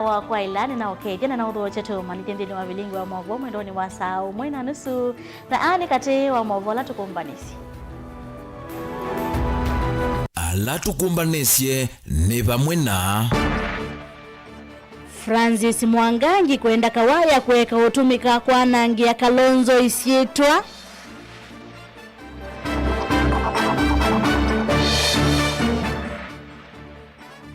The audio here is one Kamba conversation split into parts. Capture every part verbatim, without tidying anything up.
Wa kwaĩla nĩnaũkethya na naũthokya tũmanyĩthye nthĩnĩ wa vilingi wa maũvoo mwendonĩ wa saa ũmwe na nusu, na aa nĩ katĩ wa maũvoo ala tũkũmbanĩsye. Ala tũkũmbanĩsye nĩ vamwe na Francis Mwangangi kwenda Kawaya kũeka ũtũmĩka kwanangĩa Kalonzo ĩsyĩtwa.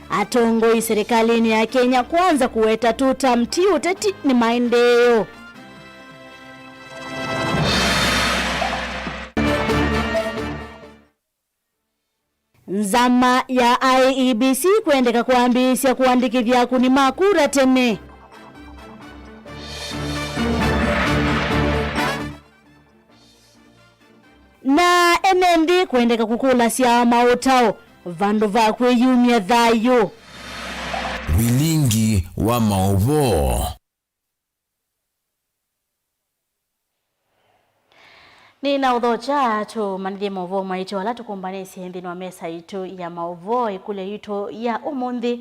Atongoi serikalini ya Kenya Kwanza kũweta two term ti ũteti, nĩ maendeeo. Nzama ya I E B C kwendeka kwambĩĩsya kũandĩkĩthya akũni ma kura tene. Na ene nthĩ kwendeka kũkũlasya maũtao vandũ va kwĩyumya thayũ. Vilingi wa maũvoo. Nĩnaũthokya tũmanyĩthye maũvoo maitũ ala tũkũmbanĩsye nthĩnĩ wa mesa itũ ya maũvoo. Ĩkũlyo yitũ ya ũmũnthĩ,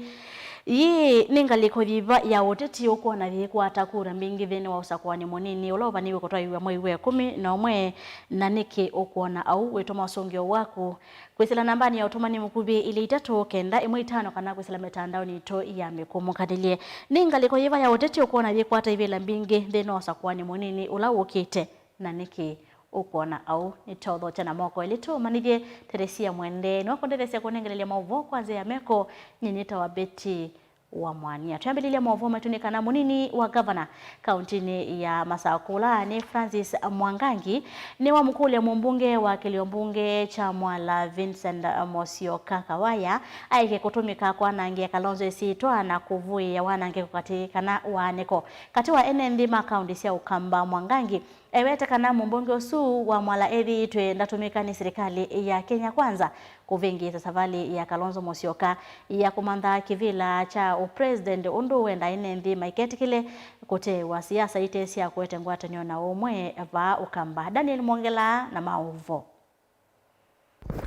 yĩĩ nĩ ngalĩko yĩva ya ũteti ũkwona yĩkwata kura mbingĩ nthĩnĩ wa ũsakũani mũnini ũla ũvanĩw'e kũtwaĩw'a mwei wa ĩkũmi na ũmwe, na nĩkĩ ũkwona ũu? Wĩtũma ũsũngĩo waku kwĩsĩla nambanĩ ya ũtũmani mũkuvĩ ilĩ itatũ kenda ĩmwe itano kana kwĩsĩla mĩtandaonĩ itũ ya mĩkũmũkanĩlye. Nĩ ngalĩko yĩva ya ũteti ũkwona yĩkwata ivĩla mbingĩ nthĩnĩ wa ũsakũani mũnini ũla wũkĩte, na nĩkĩ ũkwona ũu? Nĩtwaũthokya na moko elĩ tũmanyĩthye. Teresia Mwende nĩwakũndetheesya kũnengelelya maũvoo kwa nzĩa ya meko. Nyie nĩtawa Betty wa Mwania. Twĩambĩlĩlya maũvoo maitũ nĩ kana mũnini wa ngavana kaũntĩnĩ ya Masakũ ũla nĩ Francis Mwangangi nĩwamũkũlya mũmbunge wa kĩlio mbunge kya Mwala Vincent Musyoka Kawaya aeke kũtũmĩka kwanangĩa Kalonzo ĩsyĩtwa na kũvũĩa wanangĩko katĩ kana waanĩko katĩ wa ene nthĩ ma kaũntĩ sya Ũkamba. Mwangangi ewete kana mũmbunge ũsu wa Mwala ethĩĩtwe ndatũmĩka nĩ silikalĩ ya Kenya Kwanza kũvĩngĩĩsa savalĩ ya Kalonzo Musyoka ya kũmantha kĩvĩla kya ũpresident ũndũ wendaa ene nthĩ maiketĩkĩle kũtewa siasa ite sya kũete ngwatanĩo na ũmwe vaa Ũkamba. Daniel Mwongela na maũvoo.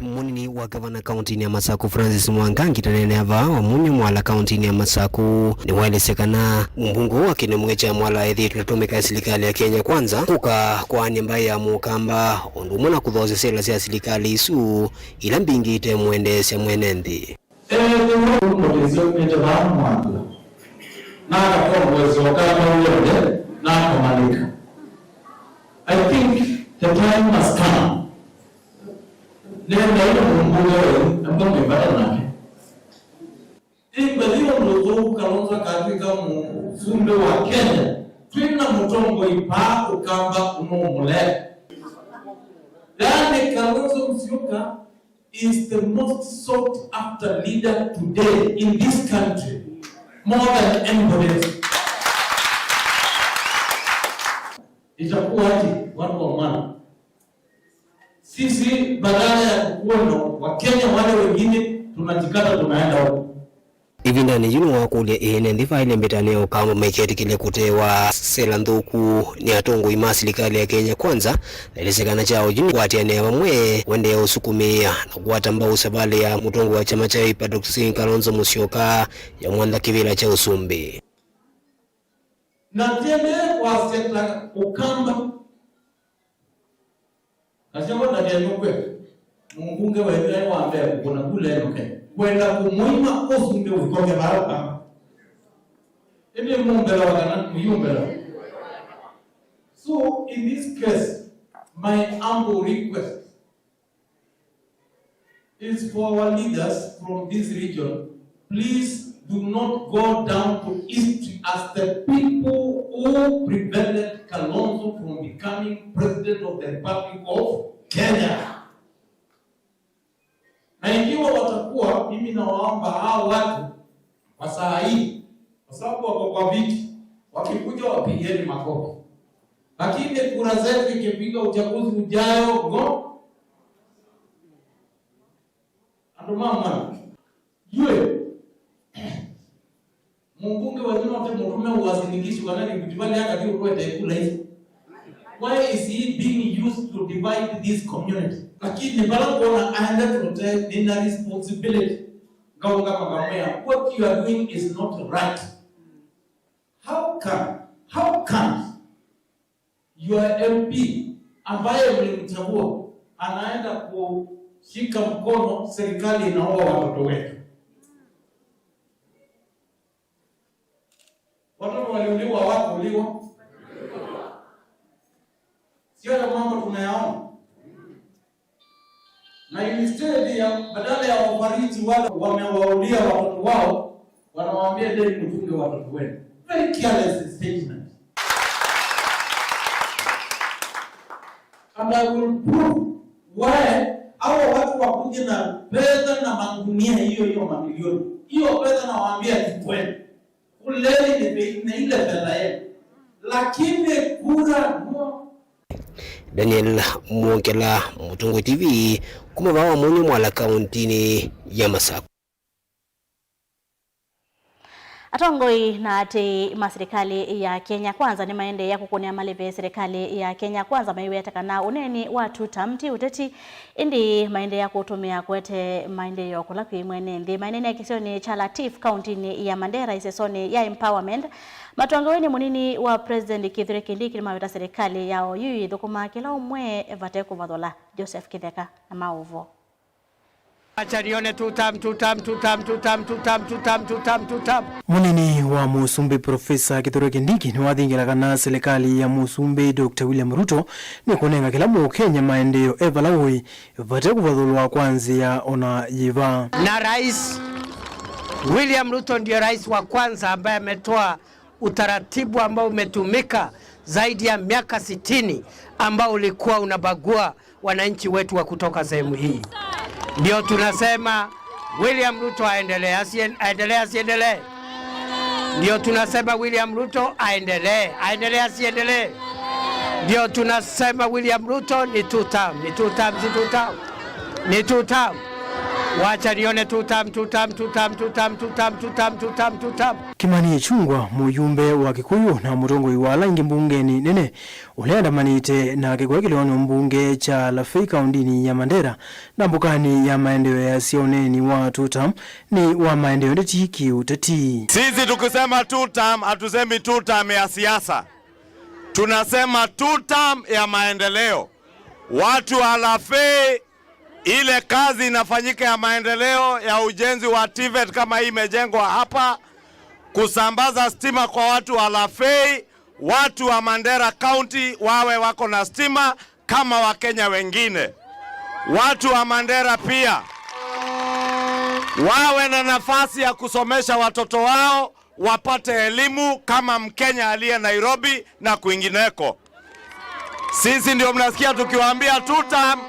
Mũnini wa ngavana kaũntĩnĩ ya Masakũ Francis Mwangangi taneenea vaa Wamunyu Mwala kaũntĩnĩ ya Masakũ nĩwaelesya kana mũmbunge ũũ wa kĩnĩmwe kya Mwala ethĩĩtwe ndatũmĩka silikalĩ ya Kenya Kwanza kũka kwaany'a mbaĩ ya Mũkamba ũndũ ũmwe na kũthoosya syĩla sya silikalĩ isu ila mbingĩ ite mũendeesya mwene nthĩ. Ethĩwa ũmũlĩsya umĩte vaa Mwala, na akatongoesya Ũkamba w'onthe, na akamalĩka. I think the time has come. Nenda ĩla mũmbunge wenyu, amba mwĩvata nake. Ĩmbathi ũndũ ũthũku Kalonzo akatw'ĩka mũsumbĩ wa Kenya, twĩ na mũtongoi vaa Ũkamba ũnũũmũlea. Yaani Kalonzo Musyoka is the most sought after leader today in this country, more than anybody else. Itakuwaje, watu wa Mwala? Sisi badala ya kukuwa na Wakenya wale wengine, tunajikata tunaenda huko. Ĩvindanĩ yĩu nĩwakũlya ene nthĩ vaĩle mbĩtanĩo kamba maiketĩkĩle kũtewa sela nthũku nĩ atongoi ma silikalĩ ya Kenya Kwanza, na ĩlĩsĩ kana kyaũ kĩu nĩ kũatĩanĩa vamwe kũendeea ũsukumĩĩa na kũkwata mbau savalĩ ya mũtongoi wa kyama kya Wiper Doctor Kalonzo Musyoka ya kũmantha kĩvĩla kya ũsumbĩ. Na tiendee kwasya ta Ũkamba. Kasya kwa ndakya nyũkwe, mũmbunge wenyu aĩ wa mbee kũkũna kula ĩno Kenya. Kwenda kũmũima ũsumbĩ ũikoke vaa Ũkamba. Ĩndĩ mũmbelewa kana mũyũmbelewa? So, in this case, my humble request is for our leaders from this region, please do not go down to history as the people who prevented Kalonzo from becoming president of the Republic of Kenya. Na ikiwa watakuwa, mimi nawaomba hao watu kwa saa hii, kwa sababu wako kwa viti, wakikuja wapigeni makofi. Lakini kura zetu ikifika uchaguzi ujayo, ngo-, andũ ma Mwala, yue, mũmbunge wenyu no tũmũtũme ũasindikishe kana nĩ kuti vale akathi ũtwete kula isu. Why is he being used to divide this community? Lakini vala kuona aende tũte nina responsibility. Ngaũngama ngamwĩa, what you are doing is not right. How comes your M P ambaye mlimchagua anaenda kushika mkono serikali inaua watoto wetu? Watoto waliuliwa, wakuuliwa? Sio ya mambo tunayaona. Na instead ya, badala ya wafariji wale wamewaulia watoto wao, wanawaambia, "Endeni mchunge watoto wenu." Very careless statement. And I will prove why hawa watu wakuje na pesa na magunia hiyo hiyo mamilioni. Hiyo pesa nawaambia, "Chukueni. Kuleni ni, ni ile pesa yenu." Lakini kura, no. Daniel Mwongela, Mũtongoi T V, kuma vaa Wamunyu Mwala, kauntinĩ ya Masakũ. Atongoi na atĩĩi ma silikalĩ ya Kenya Kwanza nĩmaendeea kũkũnĩa malĩve silikalĩ ya Kenya Kwanza maiweta kana ũneeni wa two term ti ũteti, ĩndĩ maendeea kũũtũmĩa kũete maendeeo kũla kwĩ mwene nthĩ. Maineenea kĩsionĩ kya Latif, kauntinĩ ya Mandera, isesonĩ ya Empowerment, matongoew'e nĩ mũnini wa President Kithure Kindiki nĩmaweta silikalĩ ya oyu ĩthũkũma kĩla ũmwe vate kũvathũla. Joseph Kĩtheka na maũvoo. Acha nione two term, two term, two term, two term, two term, two term, two term, two term. Mũnini wa Mũsumbĩ Profesa Kithure Kindiki nĩwathingĩla kana silikalĩ ya Mũsumbĩ Doctor William Ruto nĩkũnenga kĩla Mũkenya maendeeo e vala ũĩ, vate kũvathũlwa kwa nzĩa ona yĩva. Na Rais William Ruto ndio rais wa kwanza ambaye ametoa utaratibu ambao umetumika zaidi ya miaka sitini ambao ulikuwa unabagua wananchi wetu wa kutoka sehemu hii. Ndio tunasema William Ruto aendelee, asien-, aendelee, asiendelee? Ndio tunasema William Ruto aendelee, aendelee, asiendelee? Ndio tunasema William Ruto ni two term, ni two term, si two term, ni two term. Wacha nione two term, two term, two term, two term, two term, two term, two term, two term. Kimani Ichung'wah, mũyumbe wa Kikuyu na mũtongoi wa ala aingĩ mbungenĩ nene, ũla ũandamanĩte nake kũya kĩlĩonĩ mbunge kya Lafey kaũntĩnĩ ya Mandera, na mbũkanĩ ya maendeeo easya ũneeni wa two term nĩ wa maendeeo, ndeti kĩũteti. Sisi tukisema two term, hatusemi two term ya siasa. Tunasema two term ya maendeleo. Watu wa Lafey, ile kazi inafanyika ya maendeleo ya ujenzi wa TVET kama hii imejengwa hapa, kusambaza stima kwa watu wa Lafey, watu wa Mandera County wawe wako na stima kama Wakenya wengine. Watu wa Mandera pia wawe na nafasi ya kusomesha watoto wao, wapate elimu kama Mkenya aliye Nairobi na kwingineko. Sisi ndio mnasikia tukiwaambia two term,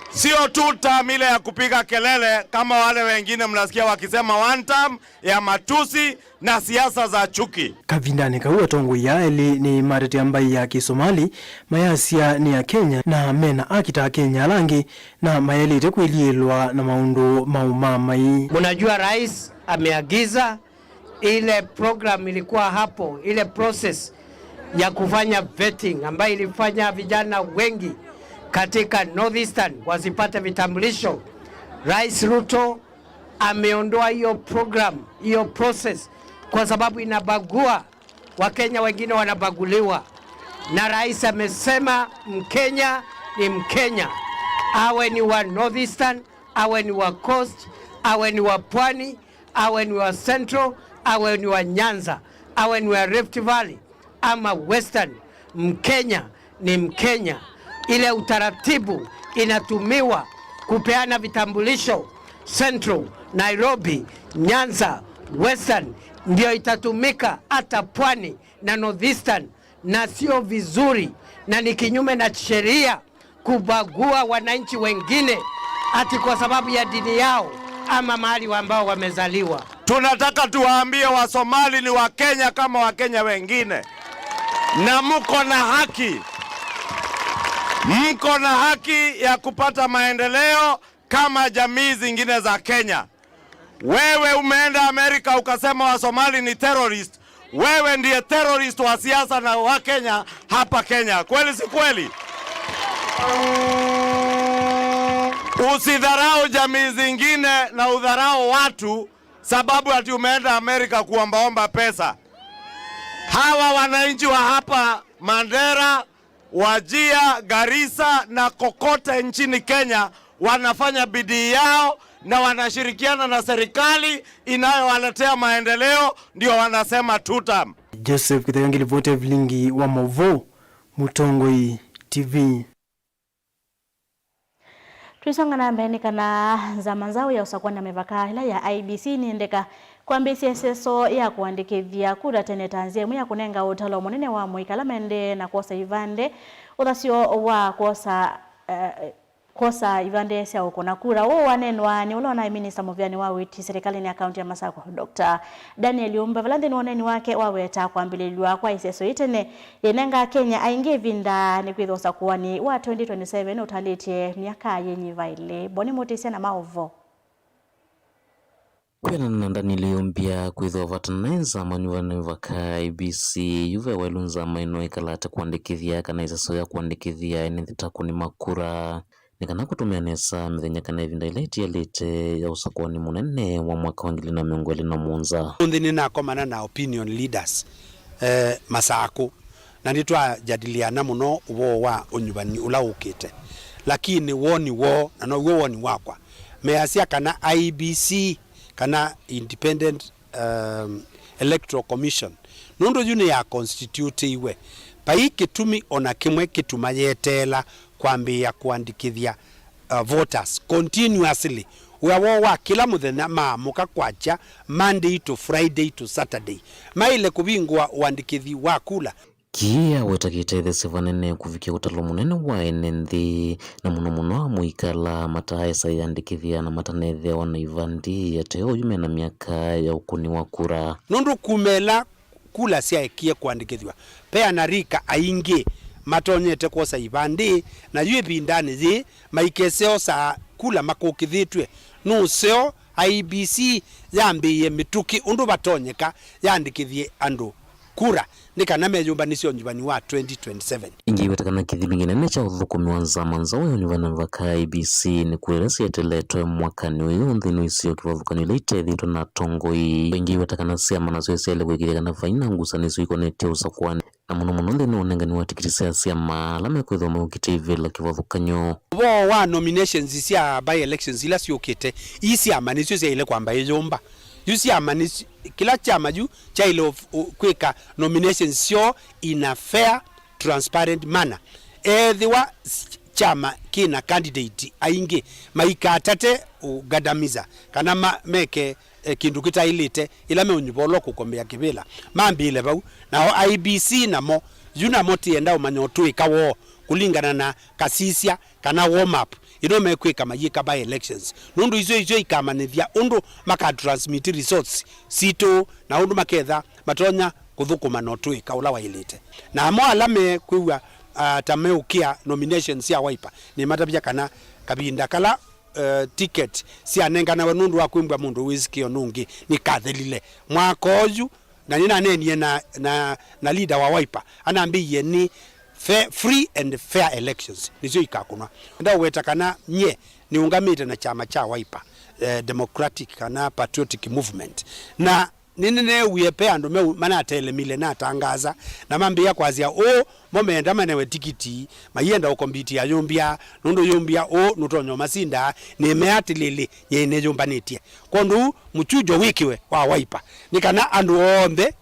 sio two term ile ya kupiga kelele kama wale wengine mnasikia wakisema one term ya matusi na siasa za chuki. Kavindanĩ kau, atongoi aa elĩ nĩmatetea mbaĩ ya Kĩsomali, mayasya nĩ Akenya na mena haki ta Akenya ala angĩ, na mayaĩlĩte kwĩliĩlwa na maũndũ maũmamaĩ. Mnajua rais ameagiza ile program ilikuwa hapo, ile process ya kufanya vetting ambayo ilifanya vijana wengi katika North Eastern wasipate vitambulisho. Rais Ruto ameondoa hiyo program, hiyo process, kwa sababu inabagua Wakenya, wengine wanabaguliwa. Na rais amesema Mkenya ni Mkenya, awe ni wa North Eastern, awe ni wa Coast, awe ni wa Pwani, awe ni wa Central, awe ni wa Nyanza, awe ni wa Rift Valley ama Western, Mkenya ni Mkenya. Ile utaratibu inatumiwa kupeana vitambulisho Central, Nairobi, Nyanza, Western, ndio itatumika hata Pwani na North Eastern, na sio vizuri, na ni kinyume na sheria kubagua wananchi wengine ati kwa sababu ya dini yao ama mahali ambao wamezaliwa. Tunataka tuwaambie Wasomali ni Wakenya kama Wakenya wengine, na mko na haki, mko na haki ya kupata maendeleo kama jamii zingine za Kenya. Wewe umeenda Amerika ukasema Wasomali ni terrorist. Wewe ndiye terrorist wa siasa na wa Kenya hapa Kenya. Kweli si kweli? Usidharau jamii zingine na udharau watu sababu ati umeenda Amerika kuombaomba pesa. Hawa wananchi wa hapa Mandera, Wajir, Garissa na kokote nchini Kenya wanafanya bidii yao na wanashirikiana na serikali inayowaletea maendeleo, ndio wanasema two term. Joseph Kitheka ngilipoti ya vilingi wa Mavo, Mũtongoi T V. Tũisonga na mbee, nĩ kana nzama nzaũ ya ũsakũanĩa mĩvaka ĩla ya I E B C nĩendeka kwambĩĩsya ĩseso ya kũandĩkĩthya kura tene ta nzĩa ĩmwe ya kũnenga ũtalo mũnene wa amũika ala maendee na kwosa ivandĩ ũthasyo wa kwosa, eh, kwosa ivandĩ sya ũkũna kura. Ũũ waneenwa nĩ ũla ũnaĩ minista mũvĩanĩ wa ũiiti silikalĩnĩ ya kaunti ya Masakũ, Doctor Daniel Yumba, vala nthĩnĩ wa ũneeni wake waweta kwambĩlĩlw'a kwa ĩseso yĩ tene yĩnengaa Akenya aingĩ ĩvinda nĩkwĩthĩwa ũsakũanĩ wa twenty twenty-seven ũtalĩtye myaka yĩnyiva ĩlĩ. Boni Mũtĩsya na maũvoo. Kwĩanana na Daniel Yumba, kwĩthĩwa vata naĩ nzama nyuvani vaka I E B C, yu ve waĩlu nzama ĩno ĩkalate kũandĩkĩthya kana ĩseso ya kũandĩkĩthya ene nthĩ ta kũnĩ makura. Nĩ kana kũtũmĩa nesa mĩthenya kana ĩvinda ĩla ĩtialĩte ya ũsakũani mũnene wa mwaka wa ngili na mĩongo ĩlĩ na mũonza. Ũmũnthĩ nĩnakomana na opinion leaders, eh, Masakũ, na nĩtwajadiliana mũno ũvoo wa ũnyuvani ũla ũkĩte. Lakini woni woo, na now'o woni wakwa, measya kana I E B C, kana Independent um, Electoral Commission, nũndũ yu nĩyakonstitutĩiwe, vai kĩtumi o na kĩmwe kĩtuma yeteela kwambĩĩa kũandĩkĩthya, uh, voters continuously. Wĩa woo wa kĩla mũthenya maamũka kwakya, Monday to Friday to Saturday, maĩle kũvingũa ũandĩkĩthi wa kula. Kĩĩ aweta kĩtetheesye vanene kũvikĩa ũtalo mũnene wa ene nthĩ, na mũno mũno amũika ala mataaĩsa ĩandĩkĩthya na matanethĩawa na ivandĩ, ate oyu mena myaka ya ũkũni wa kura. Nũndũ kuma ĩla kula syaekie kũandĩkĩthw'a, ve ana rika aingĩ matonyete kwosa ivandĩ, na yu ĩvindanĩ yĩĩ maikeseosaa kula makũkĩthĩtw'e nũseo I E B C yambĩĩe mĩtũkĩ ũndũ vatonyeka yandĩkĩthye andũ kura nĩ kana meyũmbanĩsye ũnyuvani wa twenty twenty-seven. Ĩngĩ ĩweta kana kĩthimi kĩnene kya ũthũkũmi wa nzama nzaũ ya ũnyuvani wa mĩvaka I E B C nĩ kura ila syeteletwe mwakanĩ ũyũ nthĩnĩ wa isio kĩvathũkany'o ila itethĩtwe na atongoi. Ĩngĩ ĩweta kana syama nasyo syaĩle kũĩkĩĩthya kana vai na ngusanĩsyo ikonetye ũsakũani, na mũno mũno nthĩnĩ wa ũnengani wa tikiti sya syama ala mekwĩthĩwa meũkĩte ivĩla kĩvathũkany'o. Ũvoo wa nominations sya by-elections ila syũkĩte, ii syama nĩsyo syaĩle kwamba iyũmba. Yu syama nĩ, kĩla kyama yu kyaĩle of-, u-, kwĩka nominations syoo in a fair, transparent manner. Ethĩwa s-, kyama kĩna candidate aingĩ, maikatate ũgandamiza kana ma-, meke, eh, kĩndũ kĩtaĩlĩte ĩla meũnyuva ũla ũkũkombea kĩvĩla, mambĩĩle vau. Nao I E B C namo, yu namo tĩenda ũmanya ũtũĩka woo kũlingana na kasisya kana warm up ĩno mekwĩka mayĩka by-elections, nũndũ isu isyo ikamanyĩthya ũndũ makatransmit results sitũ na ũndũ maketha matonya kũthũkũma na ũtũĩka ũla waĩlĩte. Na amwe ala mekwĩw'a, ah, ta meũkĩa nominations sya Wiper, nĩmatavya kana kavinda kala, eh, ticket syanenganawe nũndũ wa kwĩmbwa mũndũ wĩsikĩo nũngĩ nĩkathelile mwaka ũyu, na nĩnaneenie na, na, na leader wa Wiper, anambĩie nĩ fair, free and fair elections nĩsyo ikakũnwa. Ndaũweta kana nyie nĩũngamĩte na kyama kya Wiper, eh, Democratic kana Patriotic Movement, na nĩnĩneewie ve andũ meũ manatelemile natangaasa na mambĩĩa kwasya ũũ, mo meenda manewe tikiti, mayĩenda ũkombitia Yumbia, nũndũ Yumbia ũũ nũtonya ũmasinda, nĩmea atĩlĩlĩ, nyie nĩyũmbanĩtye. Kwondũ ũu, mũkyujo wĩkĩwe wa Wiper, nĩ kana andũ onthe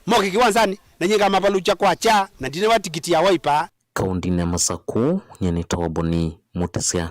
moke kĩwanzanĩ, na nyie ngamavalũkya kwakya, na ndinewa tikiti ya Wiper. Kaũndĩnĩ ya Masakũ, nyie nĩtawa Boni Mũtĩsya.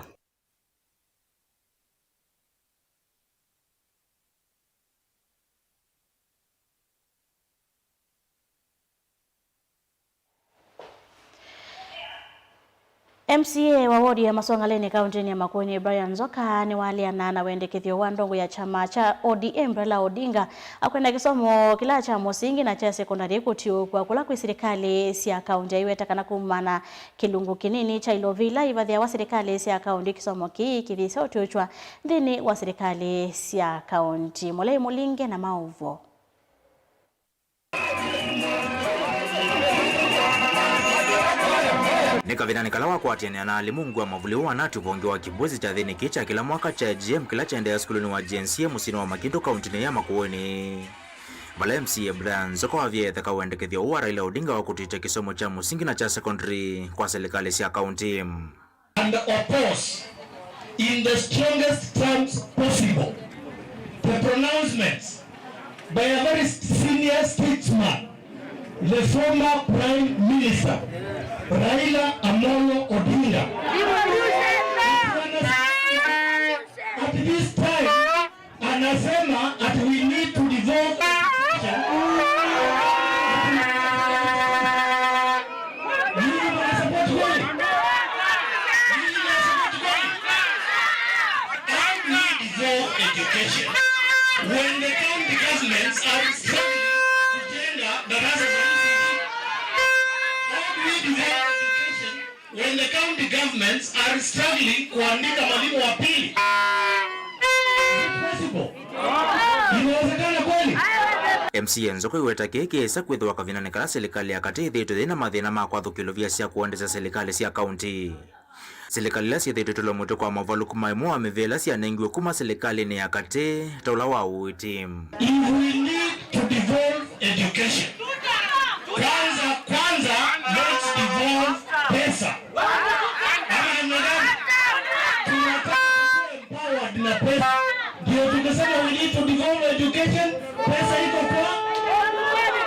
M C A wa wodi ya Maswangaleni kaũntĩnĩ ya Makueni, Brian Nzoka, nĩwaleana na wendekethyo wa ndongo ya kyama kya O D M, Raila Odinga, akwenda kĩsomo kĩla kya mũsingi na kya sekondalĩ kũtiũũkw'a kũla kwĩ silikalĩ sya kaũntĩ. Aiweta kana kumana kĩlungu kĩnini kya ilovi ila ivathĩawa silikalĩ sya kaũntĩ, kĩsomo kĩĩ kĩthĩĩsya ũtiũkw'a nthĩnĩ wa silikalĩ sya kaũntĩ. Mũlei Mũlinge na maũvoo. Nĩ kavindanĩ kala wakwatĩanĩa na alimũ, Ngua Mavuli ũũ anatw'a ũvonge wa kĩmbũzi kya thĩnĩ kĩĩ kya kĩla mwaka kya A G M kĩla kyaendeea sukulunĩ wa G N C A mũsyĩnĩ wa Makindũ kaũntĩnĩ ya Makueni. Vala M C A Brian Nzoko wavie etheka wendekethyo ũũ wa Raila Odinga wa kũtĩtya kĩsomo kya mũsingi na kya secondary kwa silikalĩ sya kaunti. And oppose in the strongest terms possible the pronouncements by a very senior statesman, the former Prime Minister, Raila Amolo Odinga. At this time, anasema ati we need to devolve education. Nyinyi mnasupport kweli? Nyinyi mnasupport kweli? How do we devolve education when the county governments are struggling kujenga darasa za E C D? How do we devolve education when the county governments are struggling kuandika mwalimu wa pili? Is it possible? Inawezekana kweli? M C A Nzoko aiweta kĩĩ kĩĩsa kwĩthĩwa kavindanĩ kala silikalĩ ya katĩ ĩthĩĩtwe yĩ na mathĩna ma kwathũkĩlw'a via sya kũendesya silikalĩ sya kaunti. Silikalĩ ila syĩthĩĩtwe ĩtũlwa mũtĩ kwa movalũku ma ĩmwe wa mĩvĩa ila syanengiwe kuma silikalĩnĩ ya katĩ, ta ũla wa ũiiti. If we need to devolve education, kwanza, kwanza, let's devolve pesa. Ama namna gani? Tunataka kuwa empowered na pesa. Ndio tukisema we need to devolve education, pesa iko kwa? Namna gani?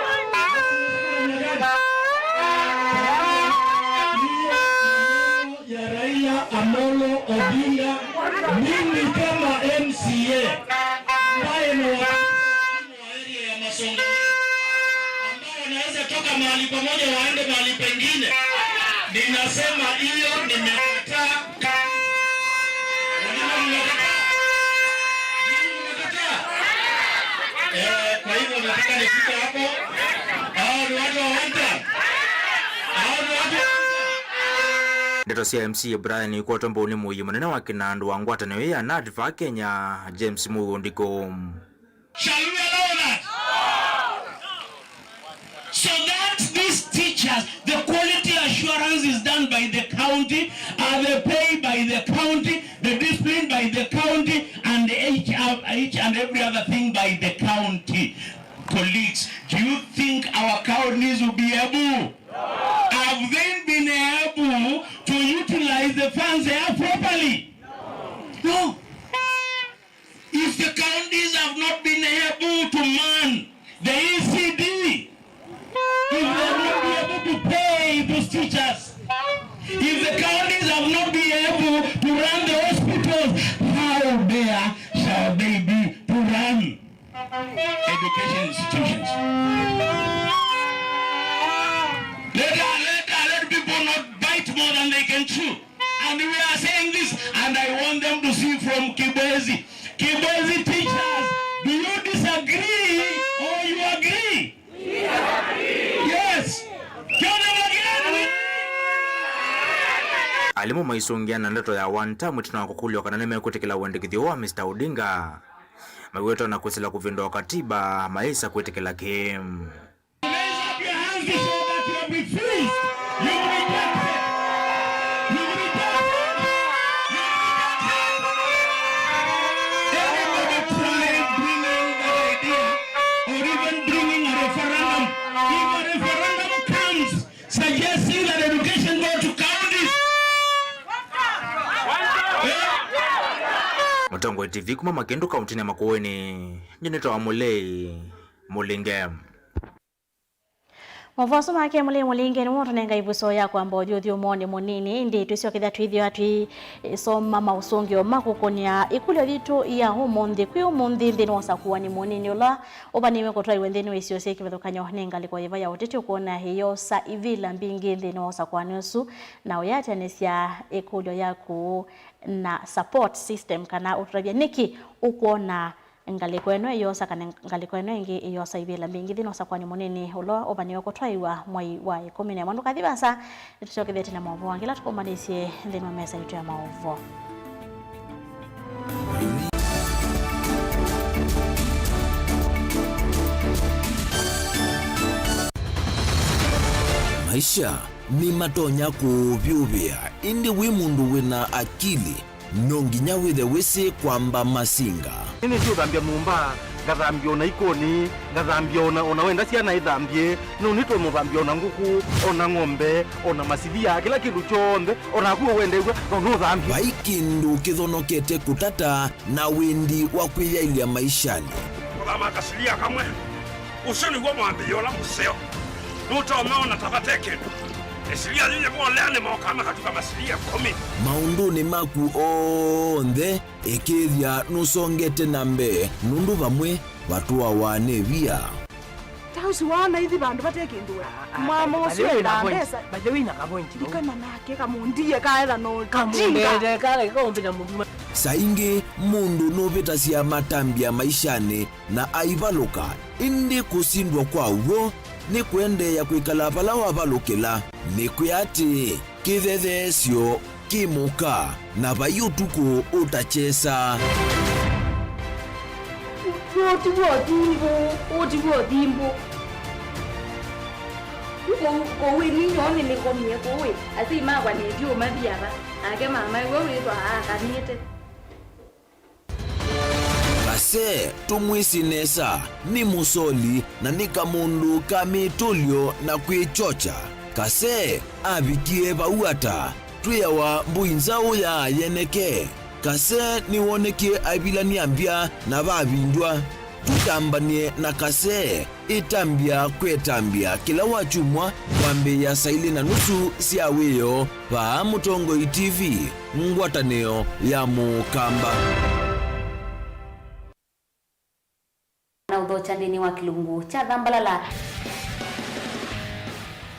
Hiyo maneno ya Raila Amolo Odinga, mimi kama M C A ambaye ni wa wa area ya Masonga ambao wanaweza toka mahali pamoja waende mahali pengine. Ninasema hiyo nimekataa. Wengine mmekataa? Nyinyi mmekataa? Eh, kwa hivyo nataka nifike hapo. Hao ni watu wa one term. Hao ni watu wa one term. Ndeto sya M C A Brian ikwatwa mbau nĩ mũio mũnene wa kĩnandũ wa ngwatanĩo ĩĩ ya NADFA Kenya, James Mugo Ndiko. Shall we allow that? So that these teachers, the quality assurance is done by the county, are they paid by the county, the discipline by the county, and each, each and every other thing by the county. Colleagues, do you think our counties will be able? Have they been able to utilize the funds they have properly? No. If the counties have not been able to man the E C D, if they have not been able to pay those teachers, if the counties have not been able to run the hospitals, how dare shall they be to run education institutions? Let, let, let people not bite more than they can chew. And we are saying this, and I want them to see from Kibwezi. Kibwezi teachers, do you disagree or you agree? Yes. Kĩona magirani. Alimũ maisũngĩa na ndeto ya one term ĩtina wa kũkũlw'a kana nĩmekwĩtĩkĩla wendekethyo wa Mister Odinga. Maiweta na kwĩsĩla kũvĩndũa katiba mayĩsa kwĩtĩkĩla kĩĩ. Raise up your hands to show that you have refused. You've rejected. You've rejected. You've rejected. Anybody trying bringing that idea or even bringing a referendum, if a referendum comes suggesting that education go to counties, eh? Mũtongoi T V kuma Makĩndũ kauntinĩ ya Makueni, nyie nĩtawa Mũlei Mũlinge. Maũvoo asu make Mũlei Mũlinge nĩmo matũnenga ĩvuso ya kwamba ũthyũthyũmonĩ mũnini, ĩndĩ twĩsyokethya twĩthĩwa twĩsoma maũsũngĩo ma kũkũnĩa ĩkũlyo yitũ ya ũmũnthĩ. Kwĩ ũmũnthĩ nthĩnĩ wa ũsakũani mũnini ũla ũvanĩĩwe kũtwaiwe nthĩnĩ wa isio syĩ kĩvathũkany'o nĩ ngalĩko yĩva ya ũteti, ũkwona ĩyosa ivĩla mbingĩ nthĩnĩ wa ũsakũani ũsu, na ũyatĩanĩsya ĩkũlyo yaku na support system, kana ũtũtavye nĩkĩ ũkwona ngalĩko ĩno ĩyosa kana ngalĩko ĩno ĩngĩ ĩyosa ivĩla mbingĩ nthĩnĩ wa ũsakũani mũnini ũla ũvanĩwe kũtwaĩwa mwei wa ĩkũmi na ĩmwe. Ndũkathi vaasa, nĩtũsyokethete na maũvoo angĩ ala tũkũmbanĩsye nthĩnĩ wa mesa yitũ ya maũvoo. Maisha nĩmatonya kũũvyũvĩa, ĩndĩ wĩ mũndũ wĩna akili, no nginya wĩthe wĩsĩ kwamba masinga. Nĩnĩsĩ ũthambya nyũmba, Ngathambia o na ikũni, ngathambia o na, o na wenda syana ithambie, nũnĩtwe mũthambia o na ngũkũ, o na ng'ombe, o na masilia, kĩla kĩndũ kyonthe, o naku ũwendeew'a no nũthambie. Vai kĩndũ kĩthonokete kũtata na wendi wa kwĩyaĩlya maishanĩ. Kũthama kasilia kamwe, ũsu nĩw'o mwambĩĩo ũla mũseo. Nũtonya ona ta vate kĩndũ. Ĩsilia yĩyĩ volea nĩmokaa makatuka masilia ĩkũmi. Maũndũnĩ maku onthe, ĩkĩĩthya nũsongete na mbee, nũndũ vamwe vatũawa nĩ via. Ta ũsu waona ithi vandũ vate kĩndũ we. Ah, ah, mwamo by the ũsu way, enda na point, mbesa. By the way, na ka point, no? Ndikana nake kamũndie kaetha no jinga. Kamũndie kale kaũmbĩta mũndũ. Saa ingĩ mũndũ nũvĩtasya matambya maishanĩ na aivalũka, ĩndĩ kũsindwa kwa w'o nĩ kũendeea kwĩkala vala wavalũkĩla. Nĩkwĩa atĩĩ, kĩthetheesyo kĩ mũka, na vai ũtukũ ũtakyesa. Ũti w'o thimbũ, ũti w'o thimbũ. Kũu, kũu ĩ ninyoo nĩnĩkomie kũu ĩ, asyai makwa nĩtyu ũmathi ava, nake mama iwe wĩthwa aakanĩte. Kase, tũmwĩsĩ nesa, nĩ mũsoli na nĩ kamũndũ ka mĩtũlyo na kwĩkyokya. Kase avikie vau ata? Twĩawa mbũi nzaũ ya yeneke. Kase nĩwonekie aivilany'a mbya na vavindw'a. Tũtambany'e na Kase. Ĩtambya kwetambya kĩla wakyumwa kwambĩĩa saa ilĩ na nusu sya wĩoo vaa Mũtongoi T V, ngwatanĩo ya Mũkamba. Na ũthokya nthĩnĩ wa kĩlungu kya Thambalala.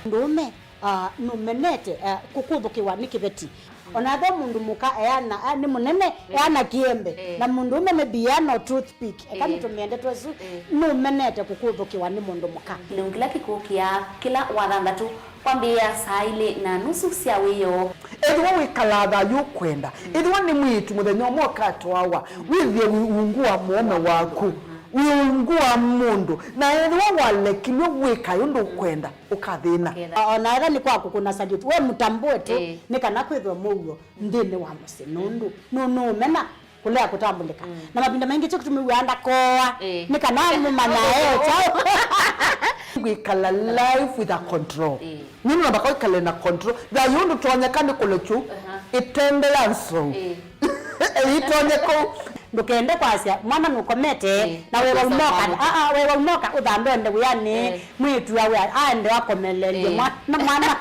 Mũndũũme, ah, nũmenete, ah, kũkũthũkĩwa nĩ kĩveti. Ona ethĩwa mũndũ mũka eana, a, nĩ mũnene, eh, eana kĩembe, eh, na mũndũũme maybe eana o toothpick. Eka, eh, nĩtũmĩe ndeto ĩsu, eh, nũmenete kũkũthũkĩwa nĩ mũndũ mũka. Kĩlungu kĩla kĩkũkĩa kĩla wathanthatũ kwambĩĩa saa ilĩ na nusu sya wĩoo. Ethĩwa wĩkalaa thayũ ũkwenda, mm, ethĩwa nĩ mwĩĩtu mũthenya ũmwe ũkatwawa, mm, wĩthĩe wĩ ungu wa mũũme waku, mm, wĩ ungu wa mũndũ, na ethĩwa walekilw'e wĩkae ũndũ ũkwenda, ũkathĩna. Ũkethĩa. O-, ona ethĩwa nĩ kwa kũkũna salute, we mũtambũe tu, ĩĩ, nĩ kana kwĩthwe mũuo nthĩnĩ wa mũsyĩ, nũndũ nũ-, nũũmena kũlea kũtambũlĩka. Mm. Na mavinda maingĩ kyo kĩtumi wĩaa ndakoa, ĩĩ, nĩ kana mũmanya e kyaũ. Wĩkala life with a control. Ĩĩ. Nĩ nũndũ mpaka wĩkale na control. Thayũ ũndũ tonyeka nĩ kũlekyu, aha, ĩtende ya nzou. Ĩĩ. Ĩtonye kũu. Ndũkende kwasya mwana nũkomete, ĩĩ, na wewa ũkosa unoka, mwana. Aa, wewa unoka ũthandonde wĩanĩ, ĩĩ, mwĩĩtu awe aende akomeleelye, ĩĩ, mwana, mwana.